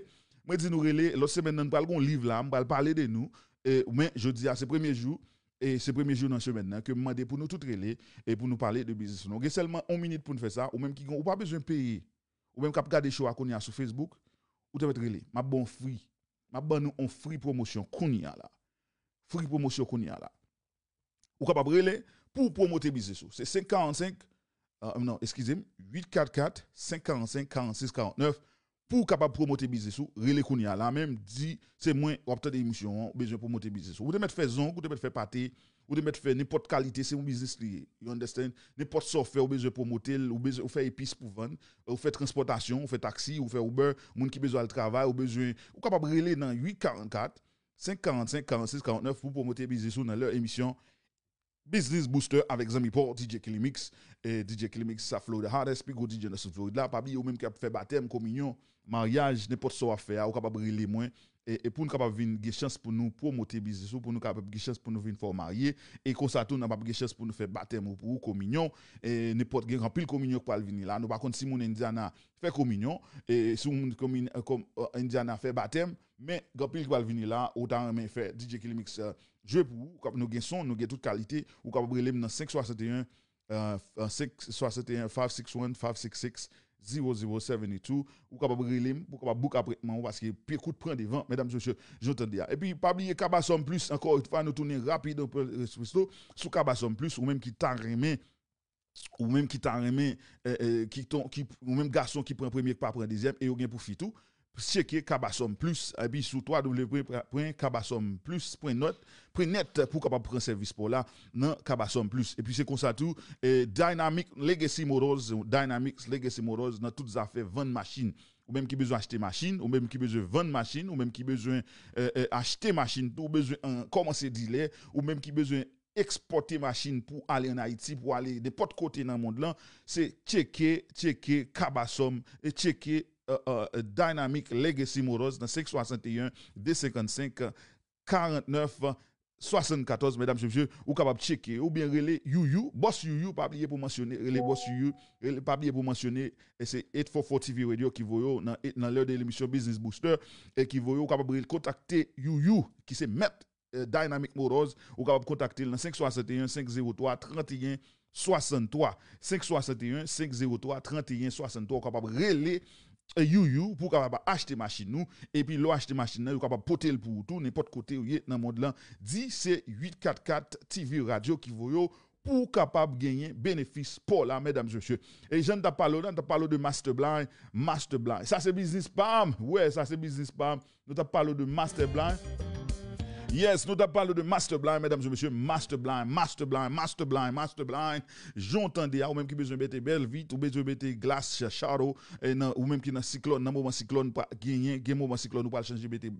Mwen di nou rele. Lòt semèn nan, nou pral gen yon live la. M pral pale de nou. E, men, jodi a, se premye jou. E se premye jou nan semèn nan ke m mande pou nou tout rele e pou nou pale de biznis nou. Gen sèlman yon minit pou n fè sa. Ou menm ki gen, ou pa bezwen peye. Ou menm k ap gade show a kounye a sou Facebook, ou te mèt rele. M ap ba w yon free. M ap ban nou yon free pwomosyon kounye a la. Free pwomosyon kounye a la. Ou kapab rele pou w pwomote biznis ou. Se senk karannsenk, euh, non, eskize m, uit kat kat, senk karannsenk, karannsis, karannèf. Pou w kapab pwomote biznis ou, rele kounye a la menm, di se mwen w ap tande emisyon an, ou bezwen pwomote biznis ou. Ou te mèt fè zong, ou te mèt fè pate, ou te mèt fè nenpòt kalite, se yon biznis li ye. You understand? Nenpòt sa w fè, ou bezwen pwomote l, ou bezwen, ou fè epis pou vann, ou fè transpòtasyon, ou fè taksi, ou fè Uber, moun ki bezwen al travay, ou bezwen, ou kapab rele nan uit karannkat, senk karannsenk, karannsis, karannèf pou pwomote biznis ou nan lè emisyon Business Booster avèk zanmi pa w, D J Killy Mix. E D J Killy Mix, sa Florida hottest, pi gwo D J nan South Florida la. Pa bliye, ou menm k ap fè batèm, kominyon, maryaj, nenpòt sa w ap fè a, ou kapab rele mwen. E, e pou n kapab vin gen chans pou nou pwomote biznis ou, pou nou kapab gen chans pou nou vin fè w marye. E konsa tou, n ap gen chans pou nou fè batèm ou pou ou, kominyon. E nenpòt, gen anpil kominyon k pral vini la. Nou pa konn si moun Indiana fè kominyon. E si moun komin-, eh, kom-, eh, Indiana fè batèm. Men, gen anpil k pral vini la. Ou ta renmen fè D J Killy Mix, eh, jwe pou ou. Kòm nou gen son, nou gen tout kalite. Ou kapab rele m nan senk swasanteyen, euh, euh, senk swasanteyen, five six one, five six six, zero zero seven two. Ou kapab rele m, ou kapab book apwentman ou, paske pye kout pran devan, medam, mesye, jan w tande a. Epi, pa bliye Kabasòm Plis, ankò yon fwa, nou tounen rapid, euh, presto, sou Kabasòm Plis, ou menm ki ta renmen, ou menm ki ta renmen, euh, euh, ki ton, ki, ou menm gason ki pran premye, ki pa pran dezyèm, e yo gen pou fi tou. Tcheke Kabasòm Plis, epi sou twa w pwen kabasòm plis pwen nèt, pwen nèt pou w kapab pran sèvis pa w la nan Kabasòm Plis. Epi se konsa tou, eh, Dynamic Legacy Motors, Dynamic Legacy Motors nan tout zafè vann machin. Ou menm ki bezwen achte machin, ou menm ki bezwen vann machin, ou menm ki bezwen, eh, eh, achte machin tou, ou bezwen, eh, kòmanse dilè, ou menm ki bezwen ekspòte machin pou ale ann Ayiti, pou ale nenpòt kote nan mond lan, se tcheke, tcheke Kabasòm, e tcheke, euh, euh, Dynamic Legacy Motors nan senk swasanteyen, de senkannsenk, karannèf, swasannkatòz, medam, mesye, ou kapab tcheke, oubyen rele Youyou, Bòs Youyou, pa bliye pou mansyone, rele Bòs Youyou, rele, pa bliye pou mansyone, e se eight four four T V Radio ki voye w nan, nan lè de lemisyon Business Booster, e ki voye w, ou kapab rele, kontakte Youyou, ki se mèt eh, Dynamic Motors, ou kapab kontakte l nan senk swasanteyen, senk zewo twa, tranteyen swasanntwa. Senk swasanteyen, senk zewo twa, tranteyen swasanntwa. Ou kapab rele, eh, Youyou pou w kapab achte machin ou. Epi lè w achte machin nan, yo kapab pote l pou ou tou, nenpòt kote ou ye nan mond lan. Di se uit kat kat T V Radio ki voye w pou w kapab genyen benefis pa w la, medam, mesye. E jan n t ap pale w la, n t ap pale w de Master Blind, Master Blind. Sa se biznis pa m. Wè, sa se biznis pa m. Nou t ap pale w de Master Blind. Yes, nou t ap pale w de Master Blind, medam e mesye, Master Blind, Master Blind, Master Blind, Master Blind. Jan w tande a, ou menm ki bezwen mete bèl vit, ou bezwen mete glas ch-, shadow, e nan, ou menm ki nan siklòn, nan moman siklòn, pa genyen, gen moman siklòn, ou pral chanje mete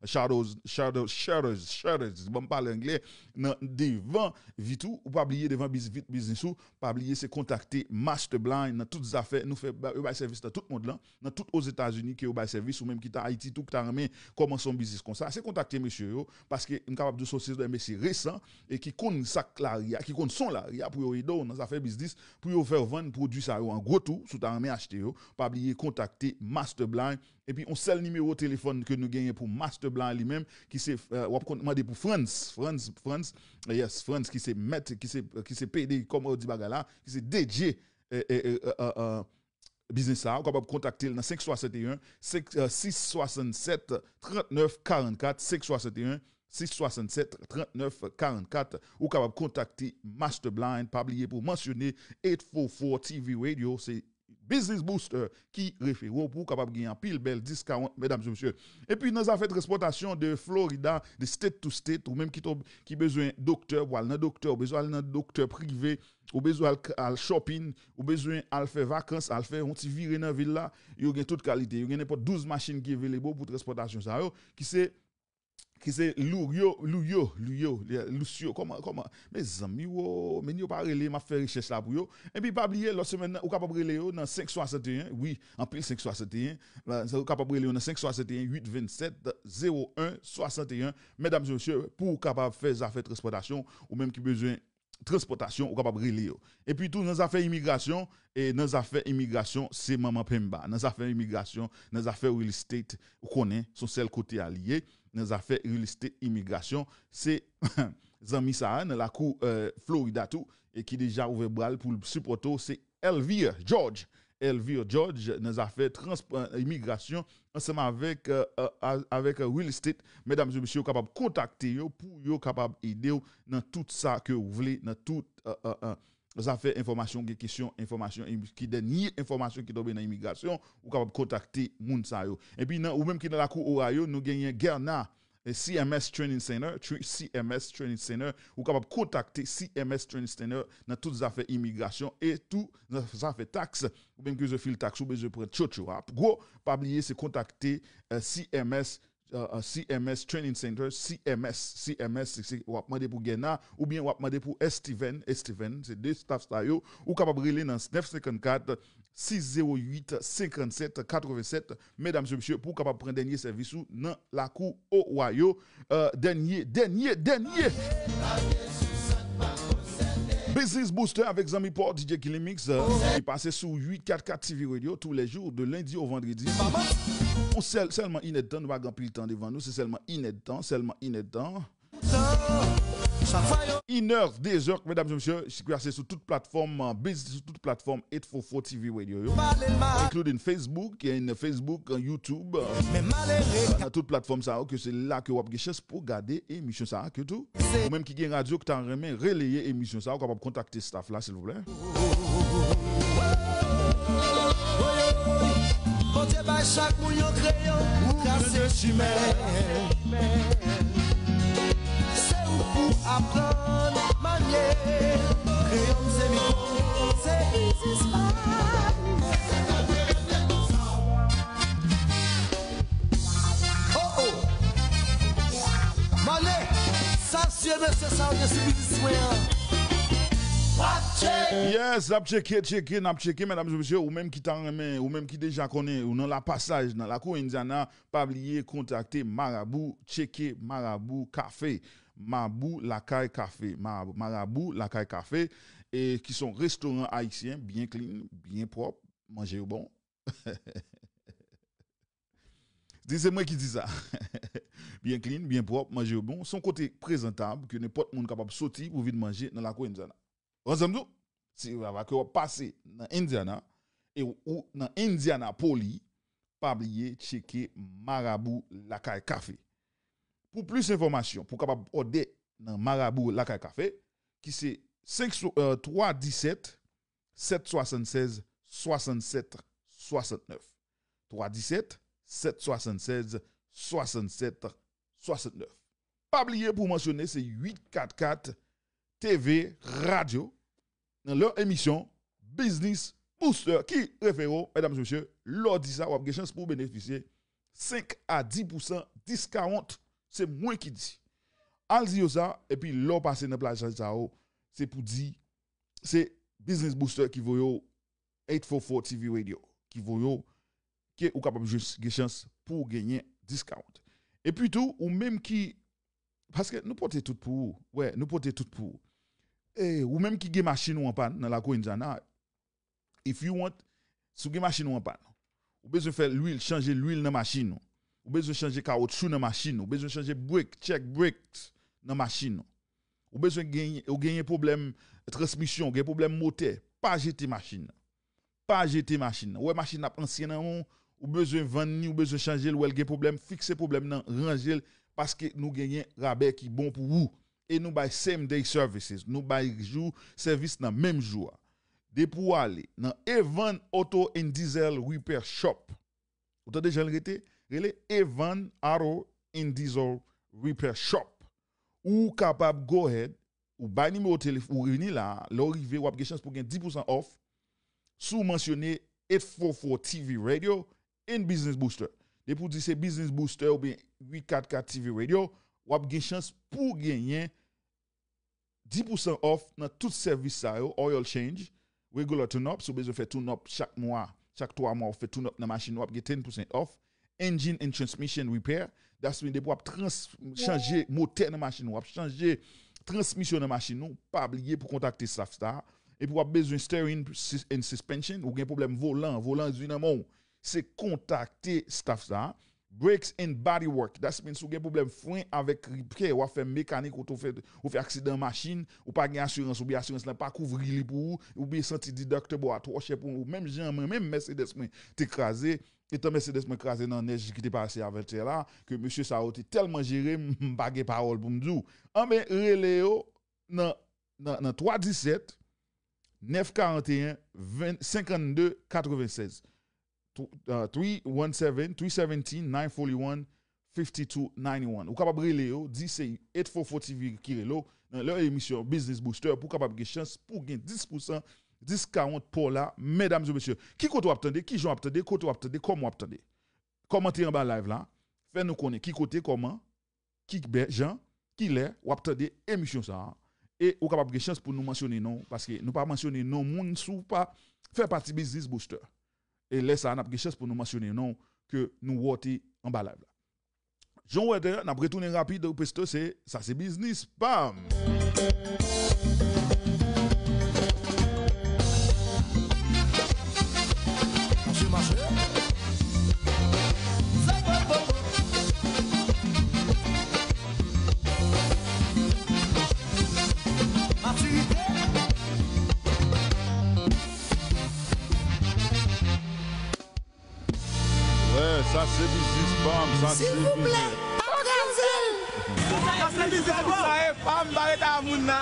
Shadows, shadows, shadows, shadows. Ban m pale anglè nan devan vit ou. Ou pa bliye devan biz-, vit biznis ou. Pa bliye se kontakte Masterblind nan tout zafè. Nou fè, ba- yo bay sèvis nan tout mond lan, nan tout Ozetazini ke yo bay sèvis, ou menm ki ta Ayiti tou, ki ta renmen kòmanse yon biznis konsa. Se kontakte mesye yo, paske m kapab di w se yon seri de mesye resan e ki konn sa k lari a, ki konn son lari a pou yo ede w nan zafè biznis, pou yo fè w vann pwodui sa yo an gwo tou, si w ta renmen achte yo. Pa bliye kontakte Masterblind. Epi, yon sèl nimewo telefòn ke nou genyen pou Masterblind li menm, ki se, euh, w ap konn mande pou Frantz, Frantz, Frantz, yes, Frantz, ki se mèt, ki se, ki se P D, kòman yo di bagay la, ki se D J, euh, euh, euh, euh, euh, biznis sa, ou kapab kontakte l nan senk swasanteyen, senk, euh, sis swasannsèt, trannèf karannkat, senk swasanteyen, sis swasannsèt, trannèf karannkat. Ou kapab kontakte Masterblind. Pa bliye pou mansyone eight four four T V Radio. Se Business Booster ki refere w pou w kapab gen anpil bèl discount, medam e mesye. Epi nan zafè transpòtasyon de Florida, de state to state, ou menm ki, to, ki bezwen doktè, pou al nan doktè, ou bezwen al nan doktè prive, ou bezwen al, al shopping, ou bezwen al fè vakans, al fè yon ti vire nan vil la, yo gen tout kalite. Yo gen nenpòt douz machin ki available pou transpòtasyon sa yo, ki se ki se Louyo, Louyo, Louyo, Lucio, kòman, kòman, mezanmi, wo, men yo pa rele, m ap fè rechèch la pou yo. Epi pa bliye, lòt semèn nan, ou kapab rele yo nan senk swasanteyen, wi, anpil senk swasanteyen, la, ou kapab rele yo nan senk swasanteyen, uit vennsèt, zewo en, swasanteyen, medam e mesye, pou w kapab fè zafè transpòtasyon, ou menm ki bezwen transpòtasyon, ou kapab rele yo. Epi tou, nan zafè imigrasyon, e nan zafè imigrasyon, se manman penba. Nan zafè imigrasyon, nan zafè real estate, ou konnen, se yon sèl kote a li ye. Nan zafè real estate, imigrasyon, se zanmi sa a, nan lakou, euh, Florida tou, e ki deja ouvè bra l pou l sipòte w, se Elvire George. Elvire George, nan zafè trans-, euh, imigrasyon, ansanm avèk, euh, euh, a-, avèk, euh, real estate. Medam e mesye, ou kapab kontakte yo pou yo kapab ede w nan tout sa ke w vle, nan tout, euh, euh, euh, zafè enfòmasyon, gen kesyon enfòmasyon, im-, ki dènye enfòmasyon ki tonbe nan imigrasyon, ou kapab kontakte moun sa yo. Epi nan, ou menm ki nan lakou Ohio, nou genyen Gerna, eh, C M S Training Center, tr-, C M S Training Center, ou kapab kontakte C M S Training Center nan tout zafè imigrasyon e tou nan zafè taks, ou menm ki bezwen fil taks, ou bezwen pran tchotcho a. Gwo, pa bliye se kontakte, eh, C M S, eh, eh, C M S Training Center, C M S, C M S, se, se, w ap mande pou Gerna, oubyen w ap mande pou Esteven, Esteven, se de staff sa yo, ou kapab rele nan nèf senkannkat, sis zewo uit, senkannsèt, katrevennsèt, medam e mesye, pou w kapab pran dènye sèvis ou nan lakou Ohio, euh, dènye, dènye, dènye. Business Booster avèk zanmi pa w D J Killing Mix, euh, ki pase sou uit kat kat T V Radio tous les jours, de lundi au vendredi. On sèl, sèlman inèdtan, nou pa gen anpil tan devan nou, se sèlman inèdtan, sèlman inèdtan. Inè, dezè, medam e mesye, ki pase sou tout platfòm, euh, biz-, sou tout platfòm eight four four T V Radio yo, including Facebook, and Facebook, euh, YouTube, euh, nan tout platfòm sa yo, ke se la ke w ap gen chans pou gade emisyon sa a, ke tou. Ou menm ki gen radyo, ki ta renmen releye emisyon sa a, ou kapab kontakte staff la, silvouplè. Bondye bay chak moun yon kreyon pou trase chimen. Se ou pou aprann manye. Kreyon m se mikwo, se biznis pa m. Oh, oh. Male, sa sye mesye sa yo gen sou biznis mwen an. W ap tcheke. Yes, n ap tcheke, tcheke, n ap tcheke, medam e mesye, ou menm ki ta renmen, ou menm ki deja konnen, ou nan lapasaj, nan lakou Indiana, pa bliye kontakte Marabou, tcheke Marabou Kafe, Mabou Lakay Kafe, Ma-, Marabou Lakay Kafe, e ki se yon restoran ayisyen, byen clean, byen pwòp, manje yo bon. Di se mwen ki di sa. Byen clean, byen pwòp, manje yo bon. Se yon kote prezantab ke nenpòt moun kapab soti pou vin manje nan lakou Indiana. Ou ansanm tou? Si w ap pase nan Indiana, e ou nan Indianapolis, pa bliye tcheke Marabou Lakay Kafe. Pou plis enfòmasyon, pou kapab òdè nan Marabou Lakay Kafe, ki se senk, euh, twa disèt, sèt swasannsèz, swasannsèt, swasannnèf. Twa disèt, sèt swasannsèz, swasannsèt, swasannnèf. Pa bliye pou mansyone se uit kat kat T V Radio nan lè emisyon Business Booster ki refere w, medam e mesye, lè w di sa, w ap gen chans pou w benefisye senk a dis pousan discount. Se mwen ki di. Al di yo sa, epi lè w pase nan plaj sa yo, se pou di, se Business Booster ki voye w eight four four T V Radio, ki voye w, ke ou kapab jis gen chans pou w genyen discount. Epi tou, ou menm ki, paske nou pote tout pou ou, wè, nou pote tout pou ou. E ou menm ki gen machin ou an pàn nan lakou Indiana, if you want, si w gen machin ou an pàn, ou bezwen fè lwil, chanje lwil nan machin ou, ou bezwen chanje kawotchou nan machin ou, ou bezwen chanje brake, check brakes nan machin ou, ou bezwen genyen, ou genyen pwoblèm transmisyon, ou gen pwoblèm motè, pa jete machin nan. Pa jete machin nan. Ou wè machin nan ap ansyen nan men w, ou bezwen vann li, ou bezwen chanje l, ou wè l gen pwoblèm, fikse pwoblèm nan, ranje l, paske nou genyen rabè ki bon pou ou. E nou bay same day services. Nou bay jou, sèvis nan menm jou a. Depi w ale nan Evan Auto and Diesel Repair Shop. Ou tande jan l rete? Rele Evan Auto and Diesel Repair Shop. Ou kapab go ahead, ou bay nimewo telefòn, ou vini la, lè w rive, w ap gen chans pou gen dis pousan off si w mansyone eight four four T V Radio and Business Booster. Depi w di se Business Booster oubyen eight four four T V Radio, w ap gen chans pou genyen dis pousan off nan tout sèvis sa yo, oil change, regular tune-up, si w bezwen fè tune-up chak mwa, chak twa mwa, w fè tune-up nan machin ou, w ap gen ten percent off, engine and transmission repair, that's mean depi w ap trans, chanje motè nan machin ou, w ap chanje transmisyon nan machin ou, pa bliye pou kontakte staff sa, epi w ap bezwen steering sus-, and suspension, ou gen pwoblèm volan, volan di nan men w, se kontakte staff sa. Brakes and body work. That's mean si w gen pwoblèm fren avèk repair, w ap fè mekanik, ou tou fè, ou fè aksidan machin, ou pa gen asirans, oubyen asirans lan pa kouvri li pou ou, oubyen santi deductible a twò chè pou ou. Menm jan mwen, menm Mercedes mwen te kraze, etan Mercedes mwen kraze nan nèj ki te pase avètyè la, ke mesye sa yo te tèlman jere m, m pa gen pawòl pou m di w. Anben, rele yo nan, nan, nan twa disèt, nèf karanteyen, ven, senkannde, katrevennsèz. Tw-, uh, three one seven, three seventeen, nine forty-one, fifty-two ninety-one. Ou kapab rele yo, di se eight four four T V ki rele w nan lè emisyon Business Booster pou w kapab gen chans pou gen dis pousan discount pou la, medam e mesye. Ki kote w ap tande, ki jan w ap tande, kote w ap tande, kòman w ap tande? Kòmante anba live la, fè nou konnen ki kote, kòman, ki bè, jan, ki lè w ap tande emisyon sa a. E ou kapab gen chans pou nou mansyone non w, paske nou pa mansyone non moun si w pa fè pati Business Booster. E lè sa a, n ap gen chans pou nou mansyone non w ke nou wè w te anba live la. Jan w wè dèyè, n ap retounen rapid, ou presto, se, sa se biznis pa m. Mache, mache. Matirite. Wè, sa se biznis pa m, sa se biznis. Silvouplè, pa kraze l. Sa se biznis pa m, sa e pa m, pa rete a moun nan.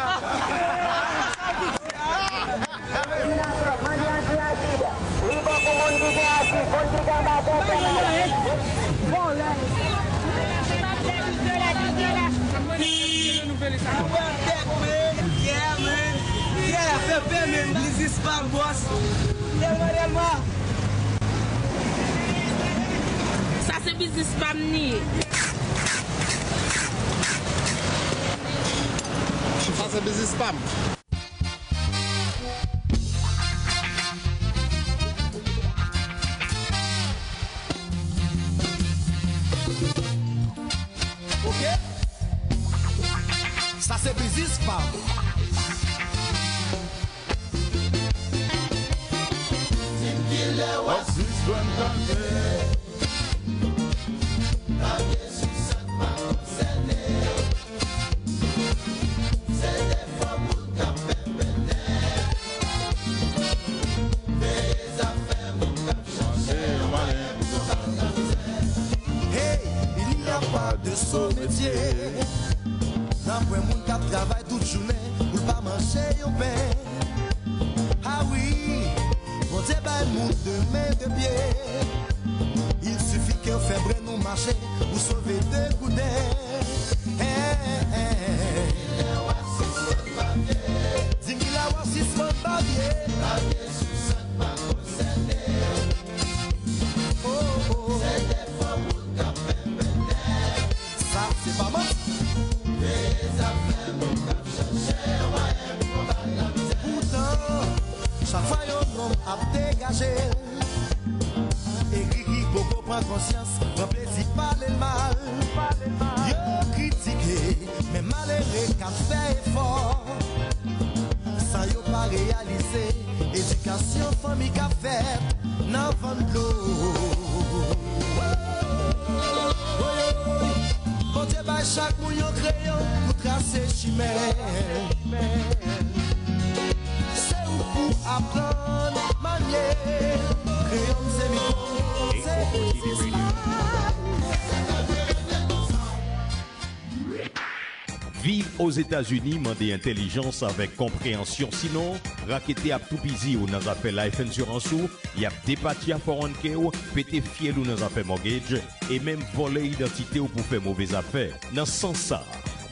Biznis pa m, bòs. Sa se biznis pa m li ye. Sa se biznis pa m. Ok. Sa se biznis pa m. Di m kilè w ap sispann tande. Tande sou sa k pa konsène w. Se defo moun k ap fè pennen. Veye zafè moun k ap chache yon malen pou konpatizè. Hey, il n'y a pas de sot métier. Nan pwen moun k ap travay tout jounen pou l pa manje yon pen. Ah wi, Bondye bay moun de men de pye. Il suffit ke w fè bren ou mache pou sove de gouden. Hey, hey, hey. Di m kilè w ap sispann babye. Babye sou sa k pa konsène w. Oh, oh. Se defo moun Konsyans, pran plezi pale l mal. Yo kritike, men malere k ap fè efò. San yo pa reyalize, edikasyon fanmi k ap fèt nan vann dlo. Bondye bay chak moun yon kreyon pou trase chimen. Se ou pou aprann manye kreyon, se mikwo, se espas. Viv Ozetazini mande entèlijans avèk konpreyansyon, sinon rakete ap toupizi w nan zafè life insurance ou, y ap depatya four one K w, pete fyèl ou nan zafè mortgage, e menm vòlè idantite w pou fè move zafè. Nan sans sa,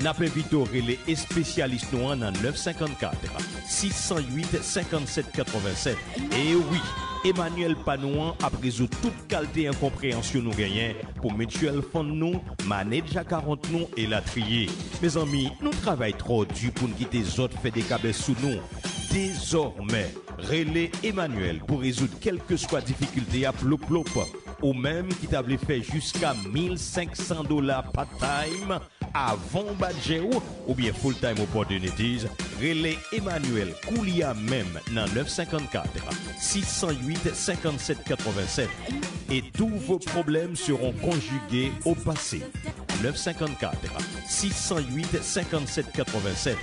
n ap envite w rele espesyalis nou an nan nèf senkannkat, sis san uit, senkannsèt katrevennsèt. E wi, Emmanuel pa nou an ap rezoud tout kalte enkonpreyansyon nou genyen pou mutual fund nou, manage account nou, elatriye. Mezanmi, nou travay twò di pou n kite zòt fè dekabès sou nou. Dezòmè, rele Emmanuel pou rezoud kèlkeswa difikilte a, plop plop. Ou menm ki ta vle fè jiska mil senk san dola part-time avan w bat jen w, oubyen full-time opportunities, rele Emmanuel koulye a menm nan nèf senkannkat, sis san uit, senkannsèt katrevennsèt. Et tous vos problèmes seront conjugués au passé. Nèf senkannkat, sis san uit, senkannsèt katrevennsèt.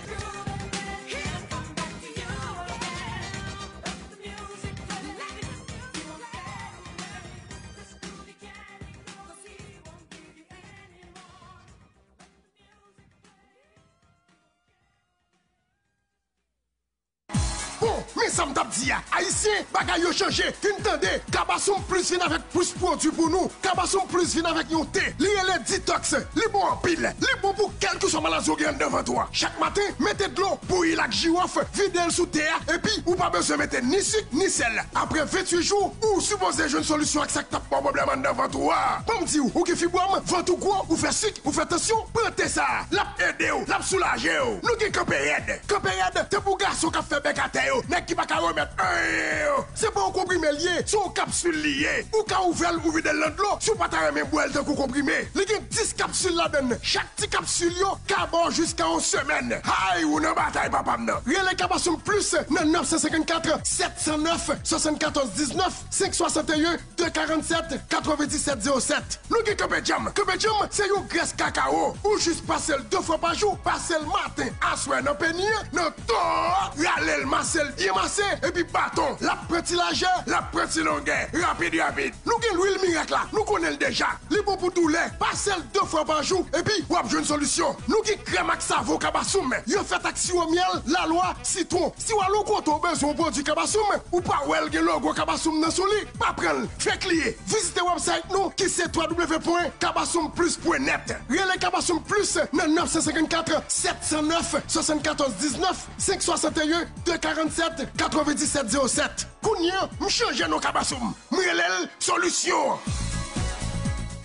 Bon, men sa m t ap di a. Ayisyen, bagay yo chanje. Vin tande, Kabasoum Plus vin avèk plis pwodui pou nou. Kabasoum Plus vin avèk yon te. Li rele Detox. Li bon anpil. Li bon pou kèlkeswa maladi w gen anndan vant ou a. Chak maten, mete dlo, bouyi l ak jiwòf, vide l sou te a, epi ou pa bezwen mete ni sik, ni sèl. Apre venntuit jou, ou sipoze jwenn solisyon ak sa k t ap ba w pwoblèm anndan vant ou a. Ban m di w, ou gen fibwòm, vant ou gwo, ou fè sik, ou fè tansyon, pran te sa a. L ap ede w, l ap soulaje w. Nou gen Kanpe Rèd. Kanpe Rèd, te pou gason k ap fè bèk atè yo, nèg ki pa ka remèt anyen yo. Se pa yon konprime l ye, se yon kapsil li ye. Ou ka ouvè l, ou vide l nan dlo, si w pa ta renmen bwè l tankou konprime. Li gen dis kapsil ladan l. Chak ti kapsil yo ka ba w jiska yon semèn. Hay, ou nan batay papa m nan. Rele Kabasoum Plus nan nèf san senkannkat, sèt san nèf, swasannkatòz diznèf, senk swasanteyen, de karannsèt, katrevenndisèt zewo sèt. Nou gen Kanpe Djanm. Kanpe Djanm, se yon grès kakawo. Ou jis pase l de fwa pa jou, pase l maten, aswè nan peni an, nan to a, rale l, mase l byen mase, epi baton. L ap pran ti lajè, l ap pran ti longè. Rapid, rapid. Nou gen lwil mirak la, nou konnen l deja. Li bon pou doulè. Pase l de fwa pa jou, epi w ap jwenn solisyon. Nou gen krèm ak savon Kabasoum. Yo fèt ak siwo myèl, lalwa, sitwon. Si w al yon kote w bezwen yon pwodui Kabasoum, ou pa wè l gen logo Kabasoum nan sou li, pa pran l. Fake li ye. Vizite website nou ki se w w w pwen kabasoum plus pwen nèt. Rele Kabasoum Plus nan nèf san senkannkat, sèt san nèf, swasannkatòz diznèf, senk swasanteyen, de karannsèt, katrevenndisèt zewo sèt. Kounye a, m chanje non Kabasoum. M rele l Solisyon.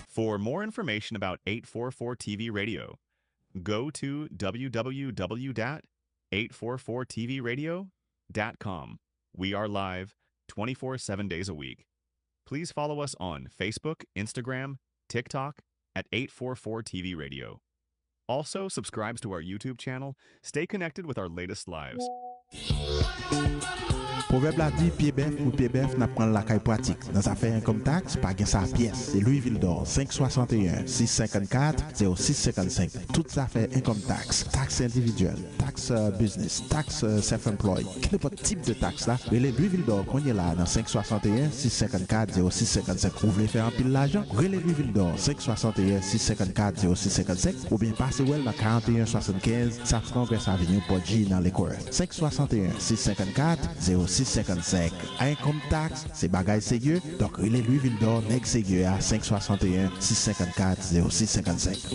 For more information about eight four four T V Radio, go to w w w dot eight four four t v radio dot com. We are live twenty-four seven days a week. Please follow us on Facebook, Instagram, TikTok at eight four four T V Radio. Also, subscribe to our YouTube channel. Stay connected with our latest lives. Pwovèb la di, pye bèf pou pye bèf, n ap pran l lakay pratik. Nan zafè income tax, pa gen sa pyès. Se Louis Vildor, senk swasanteyen, sis senkannkat, zewo sis senkannsenk. Tout zafè income tax, tax endividyèl, tax, euh, business, tax, euh, self-employed, kenenpòt tip de tax la, rele Louis Vildor kounye la a nan senk swasanteyen, sis senkannkat, zewo sis senkannsenk. Ou vle fè anpil lajan? Rele Louis Vildor, senk swasanteyen, sis senkannkat, zewo sis senkannsenk, oubyen pase wè l nan karanteyen swasannkenz South Congress Avenue, Port Jay, nan Lakewood. Senk swasanteyen, sis senkannkat, zewo sis senkannsenk. Income tax, se bagay serye, donk rele Louis Vildor, nèg serye a, senk swasanteyen, sis senkannkat, zewo sis senkannsenk.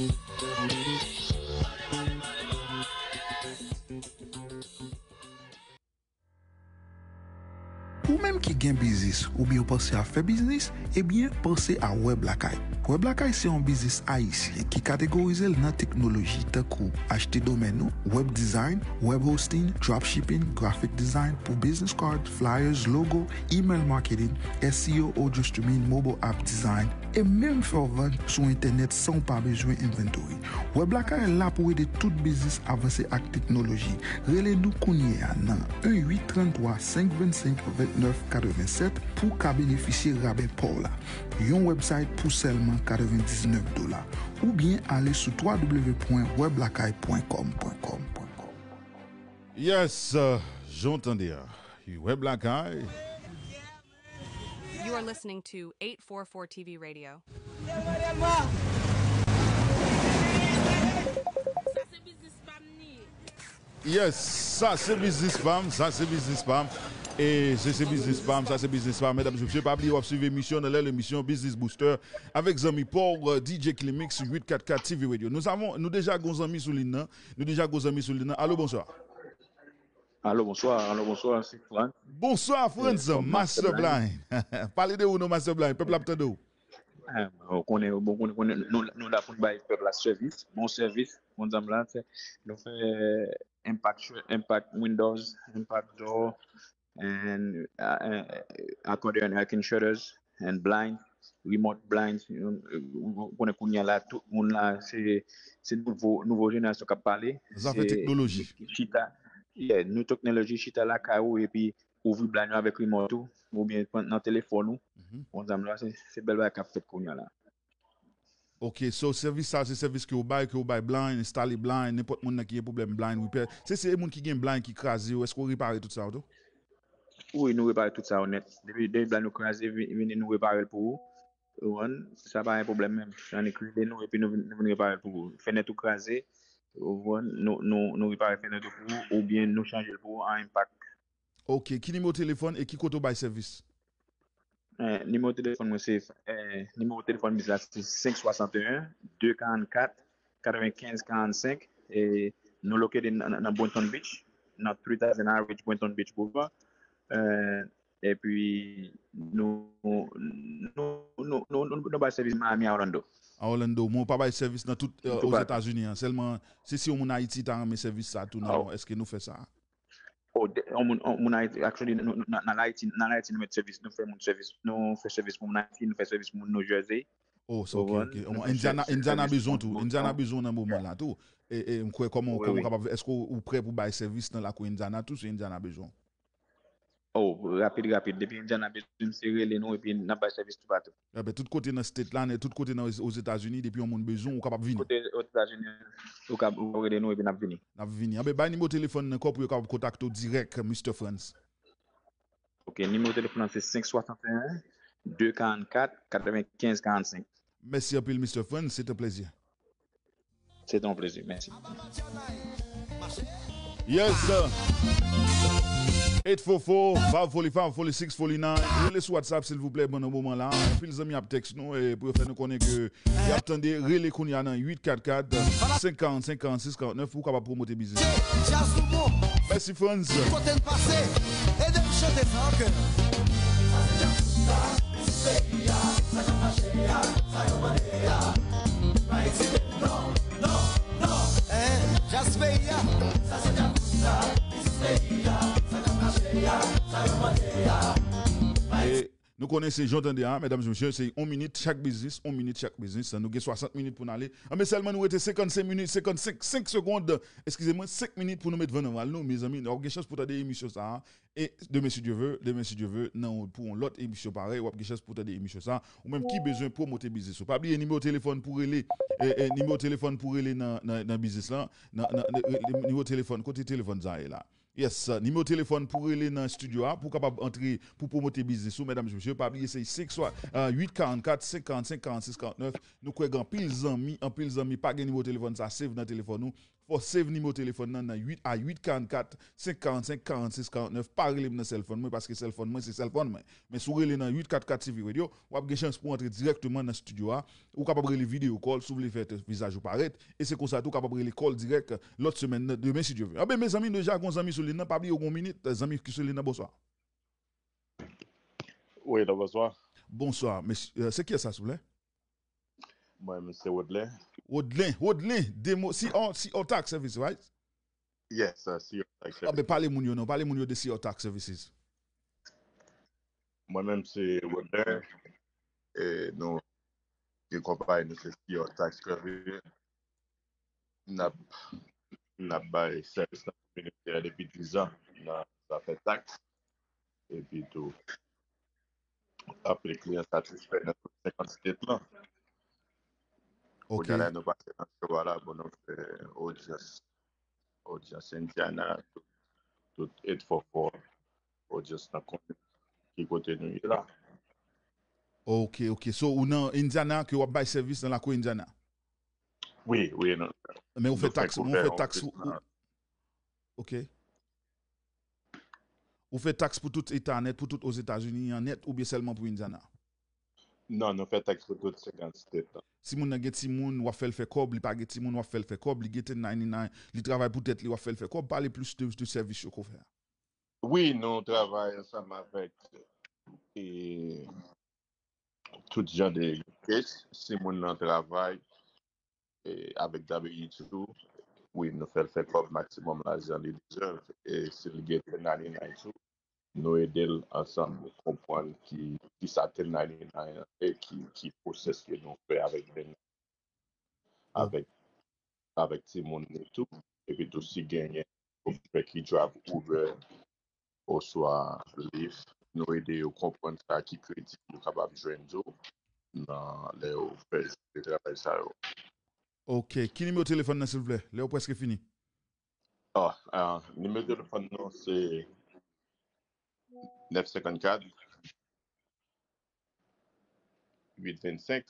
Ou menm ki gen biznis oubyen w panse ap fè biznis, ebyen, panse a Web Lakay. Web Lakay se yon biznis ayisyen ki kategorize l nan teknoloji tankou achte domèn ou, web design, web hosting, dropshipping, graphic design pou business card, flyers, logo, email marketing, S E O, audio streaming, mobile app design, e menm fè w vann sou entènèt san w pa bezwen enventori. Web Lakay la pou ede tout biznis avanse ak teknoloji. Rele nou kounye a nan un huit trente-trois cinq vingt-cinq vingt-neuf quatre-vingt-sept pou w ka benefisye rabè pa w la. Yon website pou sèlman katrevendiznèf dola. Oubyen ale sou twa w pwen web lakay pwen kòm. Yes, uh, jan w tande a, Web Lakay. You are listening to eight four four T V Radio. Yes, sa se biznis pa m, sa se biznis pa m. E se se biznis pa m, sa se biznis pa m. Medam, mesye, pa bliye w ap swiv emisyon nan lè lemisyon Business Booster avèk zanmi pa w, D J Klimix, uit kat kat T V Radio. Nou savon, nou deja gon zanmi sou liy nan. Nou deja gon zanmi sou liy nan. Alo, bonswa. Alo, bonswa. Alo, bonswa. Se Frantz. Bonswa, Frantz. Master Blind. Pale de ou non, Master Blind. Pèp la ap tande w. Ou konnen, bon, konnen, konnen nou, nou la pou n bay pèp la sèvis, bon sèvis, konn sa m la, nou fè impact, impact windows, impact door, and uh, uh, accordion, air curtain shutters, and blind, remote blind. Ou konnen kounye a la, tout moun la, se se nouvo, nouvo jenerasyon k ap pale. Zafè teknoloji. Chita, yeah, nou teknoloji, chita lakay ou epi ouvri blind ou avèk remote ou, oubyen nan telefòn ou. Konn sa m la, se bèl bagay k ap fèt kounye a la. Ok, so sèvis sa se sèvis ke w bay, ke w bay blind, enstale blind, nenpòt moun nan ki gen pwoblèm blind, repair. Se se moun ki gen blind ki kraze yo, èske w repare tout sa yo tou? Wi, nou repare tout sa yo nèt. Depi depi blind ou kraze, vini nou repare l pou ou. Ou konprann? Sa pa yon pwoblèm menm. Annik rele nou epi nou vin nou vin repare l pou ou. Fenèt ou kraze, ou konprann? Nou nou nou repare fenèt ou pou ou oubyen nou chanje l pou ou an impact. Ok, ki nimewo telefòn e ki kote w bay sèvis? Eh, nimewo telefòn mwen se eh, nimewo telefòn biznis la se senk swasanteyen de karannkat katrevenkenz karannsenk. E nou located nan, nan Boynton Beach, nan three thousand High Ridge Boynton Beach Boulevard. Eh, epi nou nou nou nou nou nou bay sèvis Miami a Orlando. A Orlando, men w pa bay sèvis nan tout eh, Ozetazini an. Sèlman se si yon moun Ayiti ta renmen sèvis sa tou nan èske nou fè sa? Oh, de- yon moun yon moun Ayiti, actually, nou- nou- nan nan Ayiti, nan Ayiti, nou met sèvis, nou fè moun sèvis, nou fè sèvis pou moun Ayiti, nou fè sèvis pou moun New Jersey. Oh, so, ok, ok. Indiana, Indiana bezwen tou. Indiana bezwen nan moman la tou. E, e m kwè kòman ou kapab, èske ou prè pou bay sèvis nan lakou Indiana tou, si Indiana bezwen? Oh, rapid, rapid. Depi Indiana bezwen, se rele nou epi n ap bay sèvis toupatou. Enben, tout kote nan state la, nan tout kote nan Ozetazini, depi yon moun bezwen, ou kapab vini. Kote Ozetazini, ou ka ou rele nou epi n ap vini. N ap vini. Enben, bay nimewo telefòn nan kò pou yo kapab kontakte w dirèk, Mister Frantz. Ok, nimewo telefòn nan se senk swasanteyen de karannkat katrevenkenz karannsenk. Mèsi anpil, Mister Frantz, se te plezi. Se te yon plezi, mèsi. Yes, sir. Eight four four, five forty five, forty six, forty nine. Rele sou WhatsApp, silvouplè, ban nou moman la. Anpil zanmi ap tèks nou e pou yo fè nou konnen ke y ap tande. Rele kounye a nan uit kat kat, senk karannsenk, karannsis, karannèf pou w kapab pwomote biznis. Mèsi, Frantz. Kote n pase, ede m chante sa an kè. E nou konnen se jan w tande a, medam e mesye, se yon minit chak biznis, yon minit chak biznis. Nou gen swasant minit pou n ale. Anben, sèlman nou rete senkannsenk minit, senkannsenk, senk segond, eskize mwen, senk minit pou nou met van nan wal nou, mezanmi. W ap gen chans pou tande emisyon sa a. E demen, si Dye ve, demen, si Dye ve, nan pou yon lòt emisyon parèy, w ap gen chans pou tande emisyon sa. Ou menm ki bezwen pwomote biznis ou, pa bliye nimewo telefòn pou rele, e, e, nimewo telefòn pou rele nan, nan, nan biznis lan, nan, nan, nan, nimewo telefòn, kote telefòn sa ye la? Yes, nimewo telefòn pou rele nan estidyo a, pou w kapab antre, pou pwomote biznis ou, medam e mesye, pa bliye se senk swa, uit karannkat, senk karannsenk, karannsis, karannèf. Nou kwè gen anpil zanmi, anpil zanmi pa gen nimewo telefòn sa save nan telefòn ou. Fò w save nimewo telefòn nan nan uit a uit karannkat, senk karannsenk, karannsis, karannèf. Pa rele m nan sèlfòn mwen, paske sèlfòn mwen se sèlfòn mwen. Men si w rele nan uit kat kat T V Radio, w ap gen chans pou w antre dirèkteman nan estidyo a. Ou kapab rele video call si w vle fè vizaj ou parèt. E se konsa tou w kapab rele call dirèk lòt semèn nan, demen si Dye ve. Anben, mezanmi, nou deja gon zanmi sou liy nan. Pa bliye w gon minit, zanmi ki sou liy nan, bonswa. Wi, alo, bonswa. Bonswa, mesye. Se kiyès sa, silvouplè? Mwen menm se Rodlen. Rodlen, Rodlen, demo, si on, si on tax service, right? Yes, sir, si on tax service. Anben, pale moun yo non, pale moun yo de si on tax services. Mwen menm se Rodlen. E nou e konpayi nou se Sea Oil Tax Service. N ap, n ap bay sèvis nan kominote a depi diz an nan zafè taks. Epi tou, anpil kliyan satisfè nan tout senkant state lan. Ok. Kounye a la, nou pase nan show a la pou nou fè odyans, odyans Indiana, tout, tout eight four four, odyans nan komin ki kote nou ye la. Ok, ok. So, ou nan Indiana, ke w ap bay sèvis nan lakou Indiana? Wi, wi, nou, Men ou fè nou fè taks, ou fè kouvè taks anplis pou, nan ou, ok. Ou fè taks pou tout eta nèt, pou tout Ozetazini an nèt, oubyen sèlman pou Indiana? Non, nou fè taks pou tout senkant state lan. Si moun nan gen timoun, w ap fè l fè kòb, li pa gen timoun, w ap fè l fè kòb, li gen ten ninety-nine, li travay pou tèt li, w ap fè l fè kòb, pale plis de, de sèvis yo ke w fè a. Wi, nou travay ansanm avèk, e, tout jan de case. Si moun nan travay, e, avèk W two, wi, nou fè l fè kòb maksimòm lajan li deserve. E si l gen ten ninety-nine tou, nou ede l ansanm konprann ki, ki sa ten ninety-nine e ki, ki pwosès ke nou fè avèk ben, avèk, avèk timoun li tou. Epi tou, si genyen chofè ki drive Uber oswa Lyft, nou ede yo konprann sa ki kredi yo kapab jwenn yo nan lè yo fè jan de travay sa yo. Ok, ki nimewo telefòn nan, silvouplè? Lè w prèske fini. Ah, ah, nimewo telefòn nou se nèf senkannkat, uit vennsenk,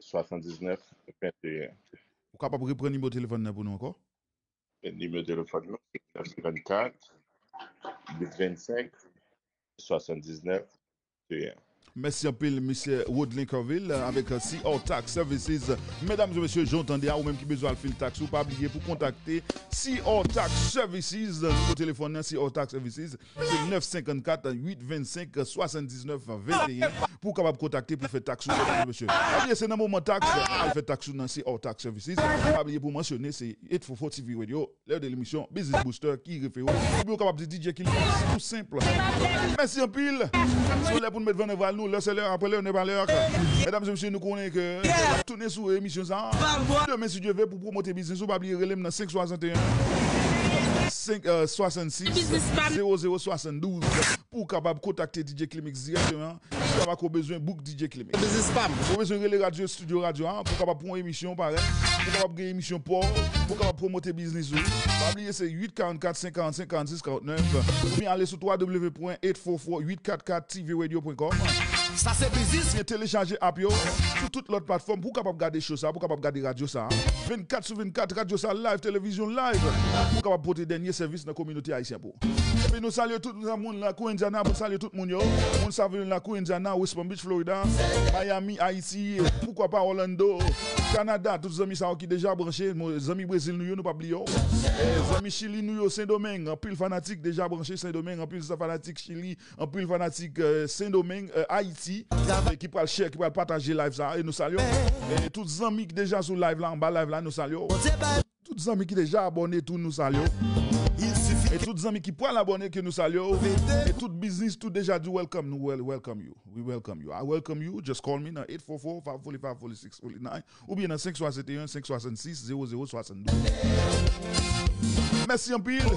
swasanndiznèf, venteyen. Ou kapab reprann nimewo telefòn nan pou nou ankò? Nimewo telefòn nou se nèf senkannkat, uit vennsenk, swasanndiznèf, venteyen. Mèsi anpil, mesye Rodlin Kervil, avèk, euh, Sea Oil Tax Services. Medam e mesye, jan w tande a, ou menm ki bezwen al fil taks ou, pa bliye pou kontakte Sea Oil Tax Services. Nimewo telefòn nan, Sea Oil Tax Services, se nèf senkannkat, uit vennsenk, swasanndiznèf, venteyen, pou w kapab kontakte pou fè taks ou, medam e mesye. Pa bliye, se nan moman taks, al fè taks ou nan Sea Oil Tax Services. Pa bliye pou mansyone, se eight four four T V Radio, lè de lemisyon Business Booster ki refe w. Oubyen ou kapab di D J Kilmix, tou senp. Mèsi anpil. Se lè pou n met van nan vwal nou. Lè se lè, apre lè, n'est pas l'heure. Medam e mesye, nou konnen ke n ap tounen sou emisyon sa a demen, si Dye vle, pou pwomote biznis ou. Pa bliye rele m nan senk swasannteyen, senk, euh, swasannsis, zewo zewo swasanndouz, pou w kapab kontakte D J Kilmix dirèkteman. Si w pa ko bezwen book D J Kilmix. Biznis pa m. Ou bezwen rele radyo, estidyo radyo a, pou w kapab pran yon emisyon parèt, pou w kapab gen emisyon pa w, pou w kapab pwomote biznis ou. Pa bliye, se uit karannkat, senk karannsenk, karannsis, karannèf, oubyen ale sou twa w w w pwen eight four four eight four four eight four four T V radio pwen com. Sa se biznis. Oubyen telechaje app yo sou tout lòt platfòm pou w kapab gade show sa, pou w kapab gade radyo sa. Vennkat sou vennkat, radyo sa live, televizyon live, pou w kapab pote dènye sèvis nan kominote ayisyen pou ou. Epi nou salye tout moun lakou Indiana, nou salye tout moun yo. Moun Saville lakou Indiana, West Palm Beach, Florida, Miami, Ayiti, poukwa pa Orlando, Canada, tout zanmi sa yo ki deja branche, mo-, zanmi Brezil nou yo, nou p ap bliye yo. Eh, zanmi Chili nou yo, Sendomeng, anpil fanatik deja branche Sendomeng, anpil fanatik Chili, anpil fanatik, eh, Sendomeng, eh, Ayiti, eh, ki pral share, ki pral pataje live sa, e nou salye yo. Eh, tout zanmi ki deja sou live la, anba live la, nou salye yo. Tout zanmi ki deja abòne tou, nou salye w. E tout zanmi ki pral abòne, ke nou salye w. E tout biznis, tout deja di welcome, nou wel-, welcome you. We welcome you. I welcome you. Just call me nan eight four four, five four five, four six four nine, oubyen nan senk swasannteyen, senk swasannsis, zewo zewo swasanndouz. Mèsi anpil.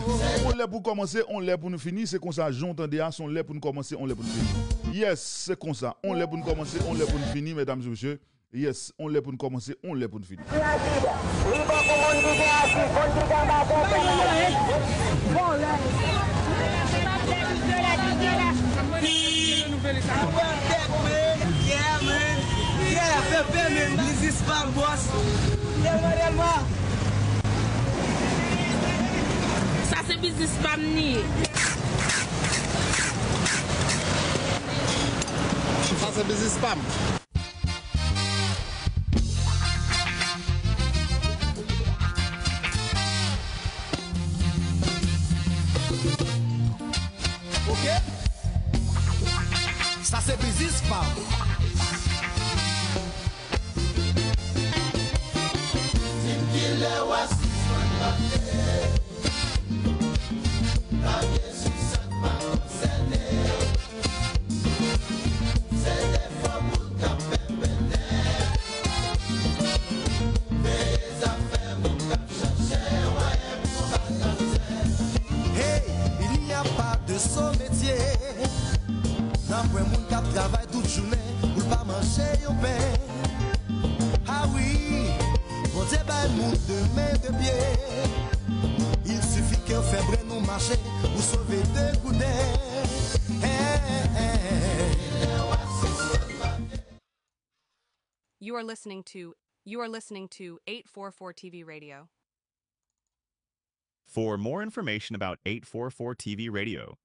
On lè pou kòmanse, on lè pou nou fini. Se konsa, jan w tande a, se on lè pou nou kòmanse, on lè pou nou fini. Yes, se konsa. On lè pou nou kòmanse, on lè pou nou fini, medam e mesye. Yes, on lè pou n kòmanse, on lè pou n fini. Li bon pou moun ki gen asis, moun ki gen batè, fè la. Tèt, men, yeah, men, yeah, fè, fè, men, biznis pa m, bòs. Tèlman, tèlman. Sa se biznis pa m li ye. Sa se biznis pa m. Ok. Sa se biznis pa m. Di m kilè w a sispann papye. Papye sou sa k pa konsène w. Se defo pou l ka fè pètè. Ap travay tout jounen pou l pa manje yon pen. Ah wi, Bondye bay moun de men de pye. Il suffit ke w fè bren nou mache pou sove de gouden. Hey, hey, hey. You are listening to you are listening to eight four four T V Radio. For more information about eight four four T V Radio,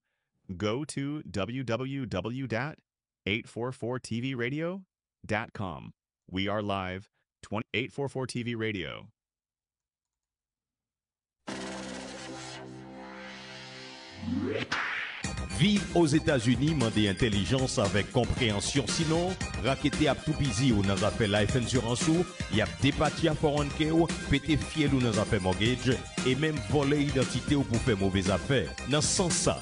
go to w w w dot eight four four T V radio dot com. We are live twenty eight four four T V Radio. Viv Ozetazini mande entèlijans avèk konpreyansyon, sinon raketè ap toupizi w nan zafè life insurance ou, y ap depatya four one K w, pete fyèl ou nan zafè mortgage, e menm vòlè idantite w pou fè move zafè. Nan sans sa,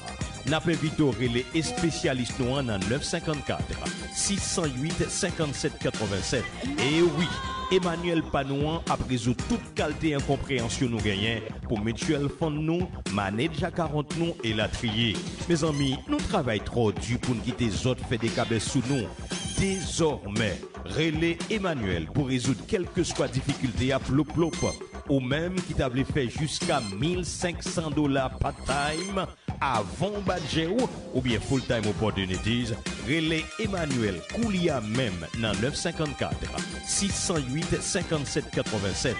n ap envite w rele espesyalis nou an nan nèf senkannkat, sis san uit, senkannsèt katrevennsèt. E wi, Emmanuel pa nou an ap rezoud tout kalte enkonpreyansyon nou genyen pou mutual fund nou, manage account nou, elatriye. Mezanmi, nou travay twò di pou n kite zòt fè dekabès sou nou. Dezòmè, rele Emmanuel pou rezoud kèlkeswa difikilte a, plop plop. Ou menm ki ta vle fè jiska mil senk san dola part-time avan w bat je w oubyen full-time opportunities, rele Emmanuel koulye a menm nan nèf senkannkat, sis san uit, senkannsèt katrevennsèt,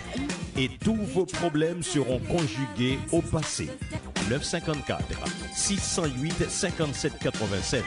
et tous vos problèmes seront conjugués au passé. Nèf senkannkat, sis san uit, senkannsèt katrevennsèt.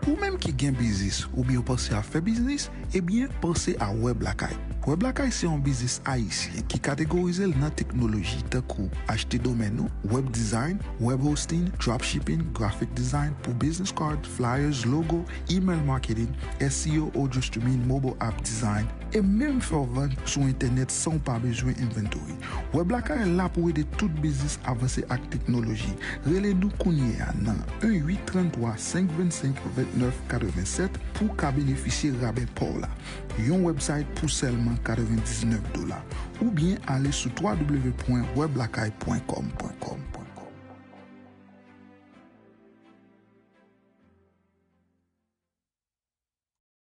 Ou menm ki gen biznis oubyen w panse ap fè biznis, ebyen, panse a Web Lakay. Web Lakay se yon biznis ayisyen ki kategorize l nan teknoloji tankou achte domèn ou, web design, web hosting, dropshipping, graphic design pou business card, flyers, logo, email marketing, S E O, audio streaming, mobile app design, e menm fè w vann sou entènèt san w pa bezwen inventory. Web Lakay la pou ede tout biznis avanse ak teknoloji. Rele nou kounye a nan un huit trente-trois cinq vingt-cinq vingt-neuf quatre-vingt-sept pou w ka benefisye rabè pa w la. Yon website pou sèlman katrevendiznèf dola. Oubyen ale sou w w w pwen web lakay pwen kòm pwen kòm.